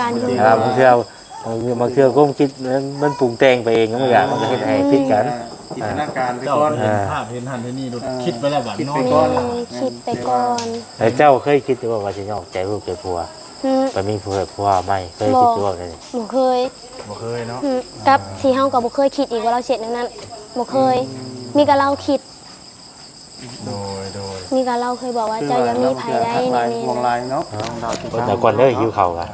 ການຢູ່ ອ່າ ບາງເທື່ອ ບາງເທື່ອຄວາມຄິດມັນ ມັນປຸງແຕ່ງໄປເອງ ມັນກໍ ມັນກໍເຮັດໃຫ້ຜິດກັນ ອືມ ອ່າ ຈິນຕະນາການໄປກ່ອນ ອ່າ ເຫັນພາບເຫັນຫັ້ນເຫັນນີ້ ເອີ ຄິດໄປແລ້ວບາດ ຄິດໄປກ່ອນ ນອນ ແມ່ນ ຄິດໄປກ່ອນ ແລ້ວເຈົ້າເຄີຍຄິດຢູ່ບໍ່ວ່າຊິນອກໃຈລູກໃຈຜົວ ຫື ໄປມີຜົວ ຜົວໃໝ່ ເຄີຍຄິດຢູ່ບໍ່? ບໍ່ ບໍ່ເຄີຍ ບໍ່ເຄີຍເນາະ ຫື ກັບທີ່ເຮົາກໍບໍ່ເຄີຍຄິດອີກວ່າລາວຊິເຮັດແນວນັ້ນ ບໍ່ເຄີຍ ອືມ ມີແຕ່ລາວຄິດ ໂດຍ ໂດຍ ນີ້ກໍລາວເຄີຍບອກວ່າ ເຈົ້າຢ່າມີໃຜໄດ້ ແນວນີ້ນະ ເນາະ ເອົາ ດາວກິນ ດາວກ່ອນເດີ ຫິວເຂົ້າລະ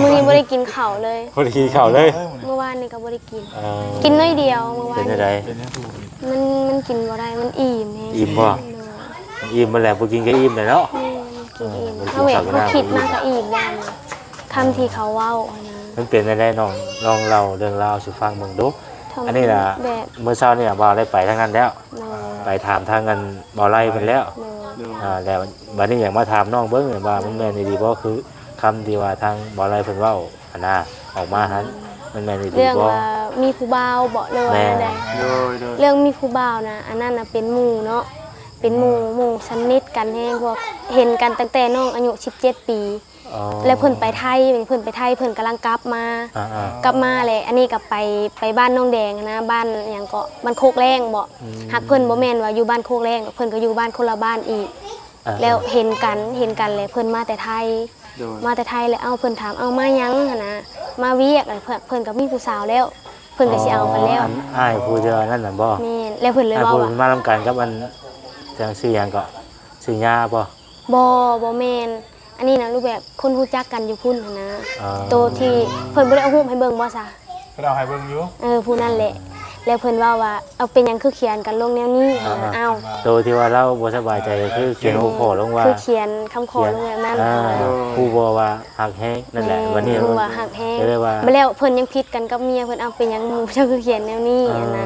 ມື້ນີ້ບໍ່ໄດ້ກິນເຂົ້າເລີຍ ບໍ່ໄດ້ກິນເຂົ້າເລີຍ ມື້ວານນີ້ກໍບໍ່ໄດ້ກິນ ເອີ ກິນໜ້ອຍດຽວມື້ວານ ເປັນຈັ່ງໃດ? ມັນ ມັນກິນບໍ່ໄດ້ ມັນອີ່ມແຮງ ອີ່ມບໍ່? ໂດຍ ອີ່ມໝົດແລ້ວ ບໍ່ກິນກໍອີ່ມແລ້ວເນາະ ແມ່ນ ກິນອີ່ມ ເອີ ບໍ່ກິນເຂົ້າ ເຮົາເຮັດ ເຮົາຄິດມາກໍອີ່ມແລ້ວ ຄຳທີ່ເຂົາເວົ້າຫັ້ນນະ ມັນເປັນຈັ່ງໃດ? ນ້ອງລອງເລົ່າເລື່ອງລາວສູ່ຟັງເບິ່ງດູ ທຳ ອັນນີ້ນະ ແບບ ມື້ເຊົ້ານີ້ບ່າວໄດ້ໄປທາງນັ້ນແລ້ວ ໂດຍ ໄປຖາມທາງອັນບ່າວໄລເພິ່ນແລ້ວ ໂດຍ ໂດຍ ອ່າ ແລ້ວບາດນີ້ຢາກມາຖາມນ້ອງເບິ່ງວ່າມັນແມ່ນອີ່ຫຼີບໍ່ ຄືຄຳທີ່ວ່າທາງບ່າວໄລເພິ່ນເວົ້າຫັ້ນນະ ອອກມາຫັ້ນ ມັນແມ່ນອີ່ຫຼີບໍ່? ເລື່ອງວ່າມີຜູ້ບ່າວບໍ ຫຼືວ່າແນວໃດ? ໂດຍ ໂດຍ ເລື່ອງມີຜູ້ບ່າວນະ ອັນນັ້ນນະເປັນໝູ່ເນາະ ເປັນໝູ່ ໝູ່ສະໜິດກັນແຮງ ພວກເຫັນກັນຕັ້ງແຕ່ນ້ອງອາຍຸສິບເຈັດປີ ອໍ ແລ້ວເພິ່ນໄປໄທ ເພິ່ນໄປໄທ ເພິ່ນກຳລັງກັບມາ ອ່າໆ ກັບມາແລ້ວ ອັນນີ້ກໍໄປ ໄປບ້ານນ້ອງແດງຫັ້ນນະ ບ້ານຫຍັງເກາະ ບ້ານໂຄກແລ້ງບໍ ອືມ ຫາກເພິ່ນບໍ່ແມ່ນວ່າຢູ່ບ້ານໂຄກແລ້ງ ເພິ່ນກໍຢູ່ບ້ານຄົນລະບ້ານອີກ ອ່າໆ ແລ້ວເຫັນກັນ ເຫັນກັນແລ້ວເພິ່ນມາແຕ່ໄທ ໂດຍ ມາແຕ່ໄທແລ້ວ ເອົາ ເພິ່ນຖາມ ເອົາ ມາຫຍັງຫັ້ນນະ ມາວຽກ ເພິ່ນ ເພິ່ນກໍມີຜູ້ສາວແລ້ວ ເພິ່ນກໍຊິເອົາກັນແລ້ວ ອໍ ອັນອ້າຍຜູ້ທີ່ວ່ານັ້ນນະບໍ? ແມ່ນ ແລ້ວເພິ່ນເລີຍເວົ້າວ່າ ອ້າຍຜູ້ມານຳກັນກັບອັນ ຈັ່ງຊື່ຫຍັງເກາະ ຊື່ຫຍ້າບໍ? ບໍ່ ບໍ່ແມ່ນ ອັນນີ້ນະ ຮູບແບບຄົນຮູ້ຈັກກັນຢູ່ພຸ້ນຫັ້ນນະ ອໍ ໂຕທີ່ເພິ່ນບໍ່ໄດ້ເອົາຮູບໃຫ້ເບິ່ງບໍ່ຊະ? ເພິ່ນເອົາໃຫ້ເບິ່ງຢູ່ ເອີ ຜູ້ນັ້ນແຫຼະ ແລ້ວເພິ່ນເວົ້າວ່າ ເອົາ ເປັນຫຍັງຄືຂຽນກັນລົງແນວນີ້ ອ່າໆ ອ້າວ ໂຕທີ່ວ່າລາວບໍ່ສະບາຍໃຈກໍຄືຂຽນຫົວຂໍ້ລົງວ່າ ຄືຂຽນຄຳຂໍລົງແບບນັ້ນ ອ່າ ອ່າ ຮູ້ບໍ່ວ່າຮັກແຮງນັ້ນແຫຼະ ແມ່ນ ບັດນີ້ ຮູ້ວ່າຮັກແຮງ ກໍເລີຍວ່າ ບັດແລ້ວເພິ່ນຍັງຜິດກັນກັບເມຍເພິ່ນ ເອົາ ເປັນຫຍັງໝູ່ເຈົ້າຄືຂຽນແນວນີ້ ອ່າ ຫັ້ນນະ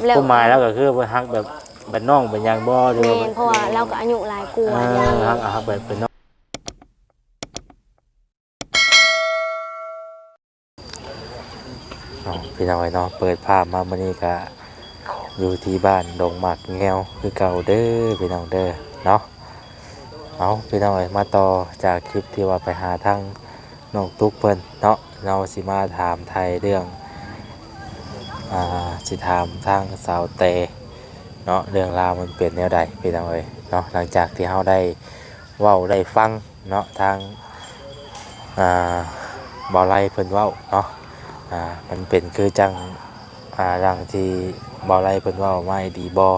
ແລ້ວ ຄວາມໝາຍລາວກໍຄືວ່າຮັກແບບ ບັດນ້ອງເປັນຫຍັງບໍ່ ຫຼືວ່າ ແມ່ນ ເພາະວ່າລາວກໍອາຍຸຫຼາຍກວ່າ ອ່າ ເດ້ ຮັກ ຮັກແບບເປັນນ້ອງ ເນາະ ພີ່ນ້ອງເອີຍເນາະ ເປີດພາບມາມື້ນີ້ກະຢູ່ທີ່ບ້ານດົງໝາກແງວຄືເກົ່າເດີ ພີ່ນ້ອງເດີ ເນາະ ເອົາ ພີ່ນ້ອງເອີຍ ມາຕໍ່ຈາກຄລິບທີ່ວ່າໄປຫາທາງນ້ອງຕຸກເພິ່ນເນາະ ເຮົາຊິມາຖາມໄຖ່ເລື່ອງ ອ່າ ຊິຖາມທາງສາວແຕ ເນາະ ເລື່ອງລາວມັນເປັນແນວໃດ ພີ່ນ້ອງເອີຍເນາະ ຫຼັງຈາກທີ່ເຮົາໄດ້ເວົ້າໄດ້ຟັງເນາະ ທາງ ອ່າ ບ່າວໄລເພິ່ນເວົ້າເນາະ ອ່າ ມັນເປັນຄືຈັ່ງ ອ່າ ດັ່ງທີ່ບ່າວໄລເພິ່ນເວົ້າມາອີ່ຫຼີບໍ່?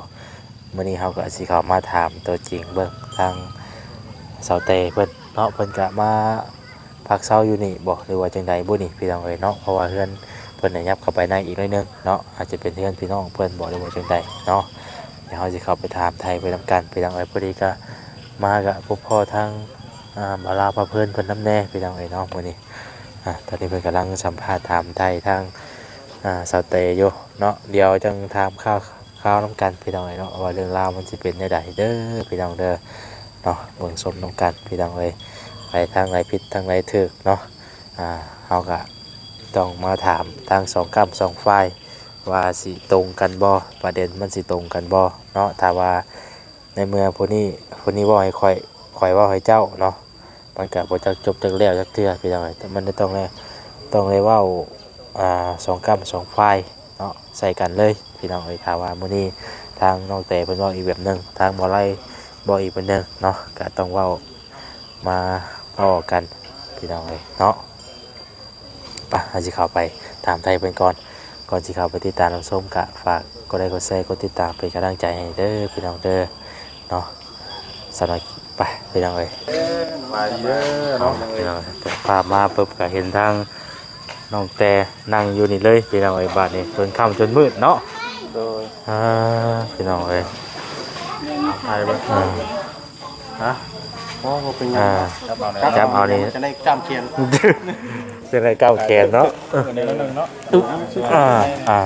ມື້ນີ້ເຮົາກໍຊິເຂົ້າມາຖາມຕົວຈິງເບິ່ງທາງສາວແຕເພິ່ນເນາະ ເພິ່ນກະມາ ພັກເຊົາຢູ່ນີ້ບໍ ຫຼືວ່າຈັ່ງໃດບຸນີ້ ພີ່ນ້ອງເອີຍເນາະ ເພາະວ່າເຮືອນເພິ່ນນະຫຍັບເຂົ້າໄປໃນອີກໜ້ອຍໜຶ່ງເນາະ ອາດຈະເປັນເຮືອນພີ່ນ້ອງເພິ່ນບໍ ຫຼືວ່າຈັ່ງໃດເນາະ ດຽວເຮົາຊິເຂົ້າໄປຖາມໄຖ່ເພິ່ນນຳກັນ ພີ່ນ້ອງເອີຍ ພໍດີກະມາກະພົບພໍ້ທາງ ອ່າ ບ່າວລາວພາເພີນເພິ່ນນຳແດ່ ພີ່ນ້ອງເອີຍເນາະ ມື້ນີ້ ອ່າ ຕອນນີ້ເພິ່ນກຳລັງສຳພາດຖາມໄຖ່ທາງ ອ່າ ສາວແຕຢູ່ເນາະ ດຽວຈັ່ງຖາມຂ່າວ ຂ່າວນຳກັນ ພີ່ນ້ອງເອີຍເນາະ ວ່າເລື່ອງລາວມັນຊິເປັນແນວໃດເດີ ພີ່ນ້ອງເດີ ເນາະ ເບິ່ງຊົມນຳກັນ ພີ່ນ້ອງເອີຍ ໄປທາງໃດຜິດທາງໃດຖືກເນາະ ອ່າ ເຮົາກະຕ້ອງມາຖາມທັງສອງກ້ຳສອງຝ່າຍ ວ່າຊິຕົງກັນບໍ່ ປະເດັນມັນຊິຕົງກັນບໍ່ເນາະ ຖ້າວ່າໃນເມື່ອຜູ້ນີ້ ຜູ້ນີ້ເວົ້າໃຫ້ຂ້ອຍ ຂ້ອຍເວົ້າໃຫ້ເຈົ້າເນາະ ມັນກະບໍ່ຈັກຈົບຈັກແລ້ວຈັກເທື່ອ ພີ່ນ້ອງເອີຍ ມັນຕ້ອງໄດ້ ຕ້ອງໄດ້ເວົ້າ ອ່າ ສອງກ້ຳສອງຝ່າຍເນາະ ໃສ່ກັນເລີຍ ພີ່ນ້ອງເອີຍ ຖ້າວ່າມື້ນີ້ທາງນ້ອງແຕເພິ່ນເວົ້າອີກແບບໜຶ່ງ ທາງບ່າວໄລເວົ້າອີກແບບໜຶ່ງເນາະ ກະຕ້ອງເວົ້າມາເວົ້າກັນ ພີ່ນ້ອງເອີຍເນາະ ໄປ ເຮົາຊິເຂົ້າໄປຖາມໄຖ່ເພິ່ນກ່ອນ ກ່ອນຊິເຂົ້າໄປຕິດຕາມຮັບຊົມ ກະຝາກກົດໄລກົດແຊ ກົດຕິດຕາມເປັນກຳລັງໃຈໃຫ້ເດີ ພີ່ນ້ອງເດີ ເນາະ ສຳລັບ ໄປ ພີ່ນ້ອງເອີຍ ໄປເດີເນາະ ພີ່ນ້ອງ ພາບມາປຶບກະເຫັນທາງ ນ້ອງແຕນັ່ງຢູ່ນີ້ເລີຍ ພີ່ນ້ອງເອີຍ ບາດນີ້ຈົນຄ່ຳຈົນມືດເນາະ ໂດຍ ອ່າ ພີ່ນ້ອງເອີຍ ໄປເບິ່ງ ອ່າ ຮະ ໂອ້ ບໍ່ເປັນຫຍັງ ອ່າ ຈັບເອົານີ້ ຈະໄດ້ກ້າມແຂນ ຈະໄດ້ກ້າມແຂນເນາະ ເອີ ເດີໜຶ່ງເນາະ ອ່າ ອ່າ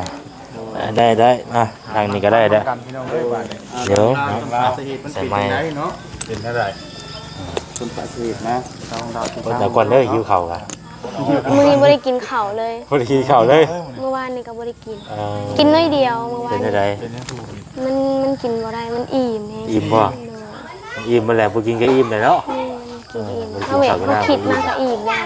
ໄດ້ ໄດ້ ອ່າ ທາງນີ້ກໍໄດ້ ໄດ້ ກັນ ພີ່ນ້ອງເອີຍ ບາດນີ້ ດຽວ ຕົ້ນປາສາເຫດມັນເປັນຈັ່ງໃດເນາະ ເປັນຈັ່ງໃດ ຕົ້ນປາສາເຫດນະ ເອົາ ດາວກິນ ດາວກ່ອນເດີ ຫິວເຂົ້າລະ ມື້ນີ້ບໍ່ໄດ້ກິນເຂົ້າເລີຍ ບໍ່ໄດ້ກິນເຂົ້າເລີຍ ມື້ວານນີ້ກໍບໍ່ໄດ້ກິນ ເອີ ກິນໜ້ອຍດຽວມື້ວານ ເປັນຈັ່ງໃດ? ມັນ ມັນກິນບໍ່ໄດ້ ມັນອີ່ມແຮງ ອີ່ມບໍ່? ໂດຍ ອີ່ມໝົດແລ້ວ ບໍ່ກິນກໍອີ່ມແລ້ວເນາະ ແມ່ນ ກິນອີ່ມ ເອີ ບໍ່ກິນເຂົ້າ ເຮົາເຮັດ ເຮົາຄິດມາກໍອີ່ມແລ້ວ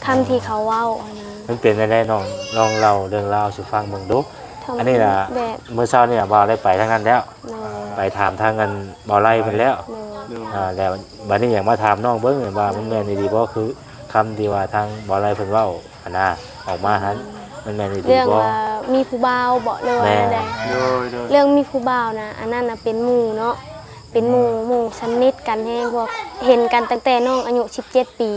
ຄຳທີ່ເຂົາເວົ້າຫັ້ນນະ. ມັນເປັນແນວໃດ ນ້ອງ ລອງເລົ່າເລື່ອງລາວສູ່ຟັງເບິ່ງດູ. ທຳ ອັນນີ້ນະ ແບບ ມື້ເຊົ້ານີ້ນະ ບ່າວໄດ້ໄປທາງນັ້ນແລ້ວ ໂດຍ ໄປຖາມທາງອັນບ່າວໄລເພິ່ນແລ້ວ ໂດຍ ໂດຍ ອ່າ ແລ້ວບາດນີ້ຢາກມາຖາມນ້ອງເບິ່ງວ່າ ໂດຍ ມັນແມ່ນອີ່ຫຼີບໍ່ ຄືຄຳທີ່ວ່າທາງບ່າວໄລເພິ່ນເວົ້າຫັ້ນນະ ອອກມາຫັ້ນ ອືມ ມັນແມ່ນອີ່ຫຼີບໍ່? ເລື່ອງວ່າມີຜູ້ບ່າວບໍ ຫຼືວ່າແນວໃດ? ແມ່ນ ໂດຍ ໂດຍ ເລື່ອງມີຜູ້ບ່າວນະ ອັນນັ້ນນະເປັນໝູ່ເນາະ ເປັນໝູ່ ໝູ່ສະໜິດກັນແຮງ ເພາະວ່າເຫັນກັນຕັ້ງແຕ່ນ້ອງອາຍຸສິບເຈັດປີ.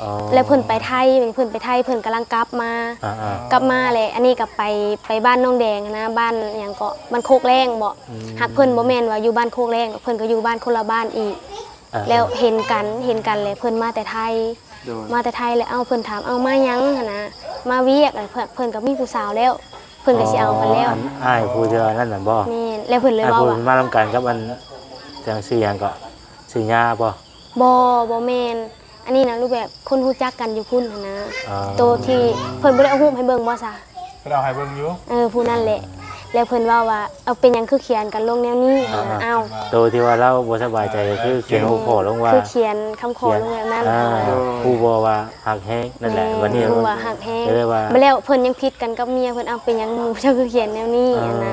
ອໍ ແລ້ວເພິ່ນໄປໄທ ເພິ່ນໄປໄທ ເພິ່ນກຳລັງກັບມາ ອ່າໆ ກັບມາແຫຼະ ອັນນີ້ກໍໄປ ໄປບ້ານນ້ອງແດງຫັ້ນນະ ບ້ານຫຍັງເກາະ ບ້ານໂຄກແລ້ງບໍ? ອືມ ຮັກເພິ່ນບໍ່ແມ່ນວ່າຢູ່ບ້ານໂຄກແລ້ງດອກ ເພິ່ນກໍຢູ່ບ້ານຄົນລະບ້ານອີກ ອ່າໆ ແລ້ວເຫັນກັນ ເຫັນກັນແຫຼະ ເພິ່ນມາແຕ່ໄທ ໂດຍ ມາແຕ່ໄທແລ້ວ ເອົ້າ ເພິ່ນຖາມ ເອົ້າ ມາຫຍັງຫັ້ນນະ ມາວຽກ ເພິ່ນ ເພິ່ນກໍມີຜູ້ສາວແລ້ວ ເພິ່ນກໍຊິເອົາກັນແລ້ວ ອໍ ອັນອ້າຍຜູ້ທີ່ວ່ານັ້ນນະບໍ? ແມ່ນ ແລ້ວເພິ່ນເລີຍເວົ້າວ່າ ອ້າຍຜູ້ມານຳກັນກັບອັນ ຈັ່ງຊື່ຫຍັງເກາະ ຊື່ຫຍ້າບໍ? ບໍ່ ບໍ່ແມ່ນ ອັນນີ້ນະ ຮູບແບບຄົນຮູ້ຈັກກັນຢູ່ພຸ້ນຫັ້ນນະ ອໍ ໂຕທີ່ເພິ່ນບໍ່ໄດ້ເອົາຮູບໃຫ້ເບິ່ງບໍຊະ? ເພິ່ນເອົາໃຫ້ເບິ່ງຢູ່ ເອີ ຜູ້ນັ້ນແຫຼະ ແລ້ວເພິ່ນເວົ້າວ່າ ເອົາ ເປັນຫຍັງຄືຂຽນກັນລົງແນວນີ້ຫັ້ນນະ ອ່າໆ ອ້າວ ໂຕທີ່ວ່າລາວບໍ່ສະບາຍໃຈ ຄືຂຽນຫົວຂໍ້ລົງວ່າ ຄືຂຽນຄຳຂໍລົງແບບນັ້ນ ອ່າ ຫັ້ນນະ ຮູ້ບໍ່ວ່າຮັກແຮງ ນັ້ນແຫຼະ ແມ່ນ ບັດນີ້ຮູ້ວ່າຮັກແຮງ ກໍເລີຍວ່າ ບັດແລ້ວເພິ່ນຍັງຜິດກັນກັບເມຍເພິ່ນ ເອົາ ເປັນຫຍັງໝູ່ເຈົ້າຄືຂຽນແນວນີ້ ອ່າ ຫັ້ນນະ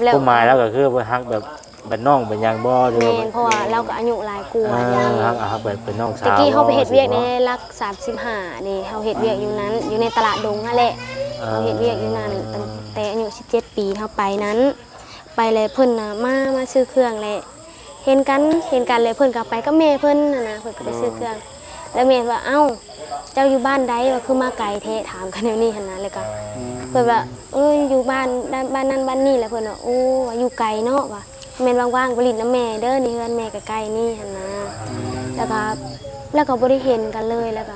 ແລ້ວ ຄວາມໝາຍລາວກໍຄືວ່າຮັກແບບ ເປັນນ້ອງເປັນຫຍັງບໍ່ ຫຼືວ່າ ແມ່ນ ເພາະວ່າລາວກໍອາຍຸຫຼາຍກວ່າ ອ່າ ນີ້ ຮັກ ຮັກແບບເປັນນ້ອງສາວ ແຕ່ກີ້ເຮົາໄປເຮັດວຽກໃນຫຼັກສາມສິບຫ້ານີ້ ເຮົາເຮັດວຽກຢູ່ນັ້ນ ຢູ່ໃນຕະຫຼາດດົງຫັ້ນແຫຼະ ອ່າ ເຮົາເຮັດວຽກຢູ່ນັ້ນ ຕັ້ງແຕ່ອາຍຸສິບເຈັດປີ ເຮົາໄປນັ້ນ ໄປແລ້ວເພິ່ນນະມາ ມາຊື້ເຄື່ອງແຫຼະ ເຫັນກັນ ເຫັນກັນແລ້ວເພິ່ນກໍໄປກັບແມ່ເພິ່ນຫັ້ນນະ ເພິ່ນກໍໄປຊື້ເຄື່ອງ ແລ້ວແມ່ວ່າ ເອົ້າ ເຈົ້າຢູ່ບ້ານໃດ ວ່າຄືມາໄກແທ້ ຖາມກັນແນວນີ້ຫັ້ນນະ ແລ້ວກໍ ເພິ່ນວ່າ ເອີ ຢູ່ບ້ານ ບ້ານນັ້ນບ້ານນີ້ ແລ້ວເພິ່ນວ່າ ໂອ້ ວ່າຢູ່ໄກເນາະ ວ່າ ແມ່ນວ່າງໆ ໄປຫຼິ້ນນຳແມ່ເດີ ນີ້ເຮືອນແມ່ກໍໃກ້ນີ້ຫັ້ນນະ ແລ້ວກໍ ແລ້ວກໍບໍ່ໄດ້ເຫັນກັນເລີຍ ແລ້ວກໍ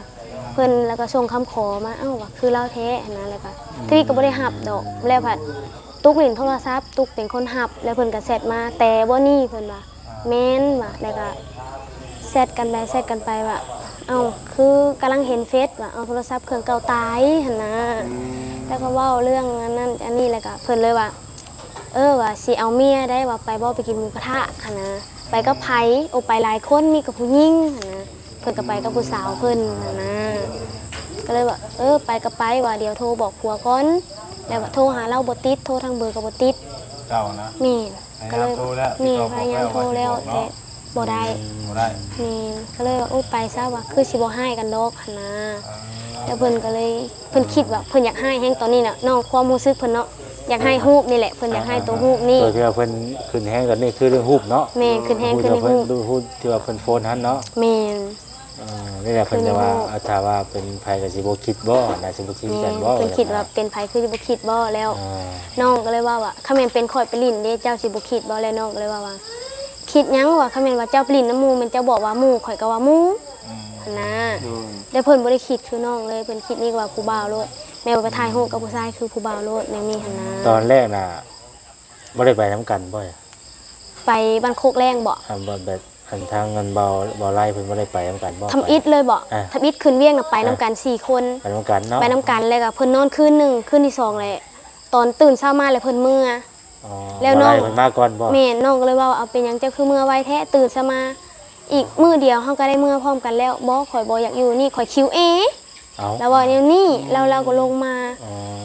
ເພິ່ນ ແລ້ວກໍສົ່ງຄຳຂໍມາ ເອົ້າ ວ່າຄືລາວແທ້ຫັ້ນນະ ແລ້ວກໍ ອືມ ທີນີ້ກໍບໍ່ໄດ້ຮັບດອກ ແລ້ວພັດຕຸກຫຼິ້ນໂທລະສັບ ຕຸກເປັນຄົນຮັບ ແລ້ວເພິ່ນກໍແຊັດມາ ແຕ່ບໍ່ນີ້ ເພິ່ນວ່າ ແມ່ນວ່າ ແລ້ວກໍແຊັດກັນໄປແຊັດກັນໄປວ່າ ເອົ້າ ຄືກຳລັງເຫັນເຟສວ່າ ເອົາໂທລະສັບເຄື່ອງເກົ່າຕາຍຫັ້ນນະ ອືມ ແລ້ວກໍເວົ້າເລື່ອງອັນນັ້ນອັນນີ້ ແລ້ວກໍເພິ່ນເລີຍວ່າ ເອີ ວ່າຊິເອົາເມຍໄດ້ ວ່າໄປບໍ່ ໄປກິນໝູກະທະຫັ້ນນະ ໄປກັບໃຜ ໂອ ໄປຫຼາຍຄົນ ມີແຕ່ຜູ້ຍິງຫັ້ນນະ ເພິ່ນກໍໄປກັບຜູ້ສາວເພິ່ນຫັ້ນນະ ກໍເລີຍວ່າ ເອີ ໄປກໍໄປ ວ່າດຽວໂທບອກຜົວກ່ອນ ແລ້ວວ່າໂທຫາລາວບໍ່ຕິດ ໂທທາງເບີກໍບໍ່ຕິດ ເຈົ້ານະ ແມ່ນ ໃຫ້ຍາມໂທແລ້ວ ແມ່ນ ຕິດຕໍ່ ພະຍາຍາມໂທແລ້ວ ບໍ່ໄດ້ ແຕ່ບໍ່ໄດ້ ອືມ ບໍ່ໄດ້ ແມ່ນ ກໍເລີຍວ່າ ໂອ້ ໄປຊະວ່າ ຄືຊິບໍ່ຮ້າຍກັນດອກຫັ້ນນະ ອ່າ ແລ້ວເພິ່ນກໍເລີຍ ເພິ່ນຄິດວ່າເພິ່ນຢາກຮ້າຍແຮງຕອນນີ້ນະ ນ້ອງ ຄວາມຮູ້ສຶກເພິ່ນເນາະ ຢາກຮ້າຍຮູບນີ້ແຫຼະ ເພິ່ນຢາກຮ້າຍ ອ່າ ໂຕຮູບນີ້ ໂຕທີ່ວ່າເພິ່ນຂຶ້ນແຮງຕອນນີ້ຄືເລື່ອງຮູບເນາະ ແມ່ນ ຂຶ້ນແຮງຄືເລື່ອງຮູບ ຮູບທີ່ວ່າເພິ່ນໂຟນຫັ້ນເນາະ ແມ່ນ ເອີ ນີ້ແຫຼະ ເພິ່ນຈະວ່າ ຄືໃນຮູບ ຖ້າວ່າເປັນໃຜກໍຊິບໍ່ຄິດບໍ່ ນະ ຊິບໍ່ຄິດຄືກັນບໍ່ ແມ່ນ ເພິ່ນຄິດວ່າເປັນໃຜຄືຊິບໍ່ຄິດບໍ່ ແລ້ວ ອ່າ ນ້ອງກໍເລີຍເວົ້າວ່າ ຄັນແມ່ນເປັນຂ້ອຍໄປຫຼິ້ນເດ້ ເຈົ້າຊິບໍ່ຄິດບໍ່ ແລ້ວນ້ອງກໍເລີຍເວົ້າວ່າ ຄິດຫຍັງວ່າ ຄັນແມ່ນວ່າເຈົ້າໄປຫຼິ້ນນຳໝູ່ ແມ່ນເຈົ້າບອກວ່າໝູ່ ຂ້ອຍກໍວ່າໝູ່ ອືມ ຫັ້ນນະ ໂດຍ ແຕ່ເພິ່ນບໍ່ໄດ້ຄິດຄືນ້ອງເລີຍ ເພິ່ນຄິດນີ້ວ່າຜູ້ບ່າວໂລດ ແມ່ນວ່າໄປຖ່າຍຮູບກັບຜູ້ຊາຍຄືຜູ້ບ່າວໂລດ ແນວນີ້ຫັ້ນນະ ຕອນແລກນະ ບໍ່ໄດ້ໄປນຳກັນບໍ່? ໄປບ້ານໂຄກແລ້ງບໍ? ອ່າ ແບບ ແບບ ອັນທາງອັນເບົາ ເບົາໄລເພິ່ນບໍ່ໄດ້ໄປນຳກັນບໍ່? ທຳອິດເລີຍບໍ? ອ່າ ທຳອິດຂຶ້ນວຽກນະ ໄປນຳກັນ ອ່າ ສີ່ຄົນ ໄປນຳກັນເນາະ ໄປນຳກັນ ແລ້ວກໍເພິ່ນນອນຄືນໜຶ່ງ ຄືນທີສອງແຫຼະ ຕອນຕື່ນເຊົ້າມາແລ້ວເພິ່ນເມືອ ອໍ ແລ້ວນ້ອງ ເບົາໄລເພິ່ນມາກ່ອນບໍ? ແມ່ນ ນ້ອງກໍເລີຍເວົ້າວ່າ ເອົາ ເປັນຫຍັງເຈົ້າຄືເມືອໄວແທ້? ຕື່ນເຊົ້າມາ ອີກມື້ດຽວເຮົາກໍໄດ້ເມືອພ້ອມກັນແລ້ວ. ບໍ່ ຂ້ອຍບໍ່ຢາກຢູ່ນີ້ ຂ້ອຍຄິວເອ. ເອົ້າ ລາວເວົ້າແນວນີ້ ແລ້ວລາວກໍລົງມາ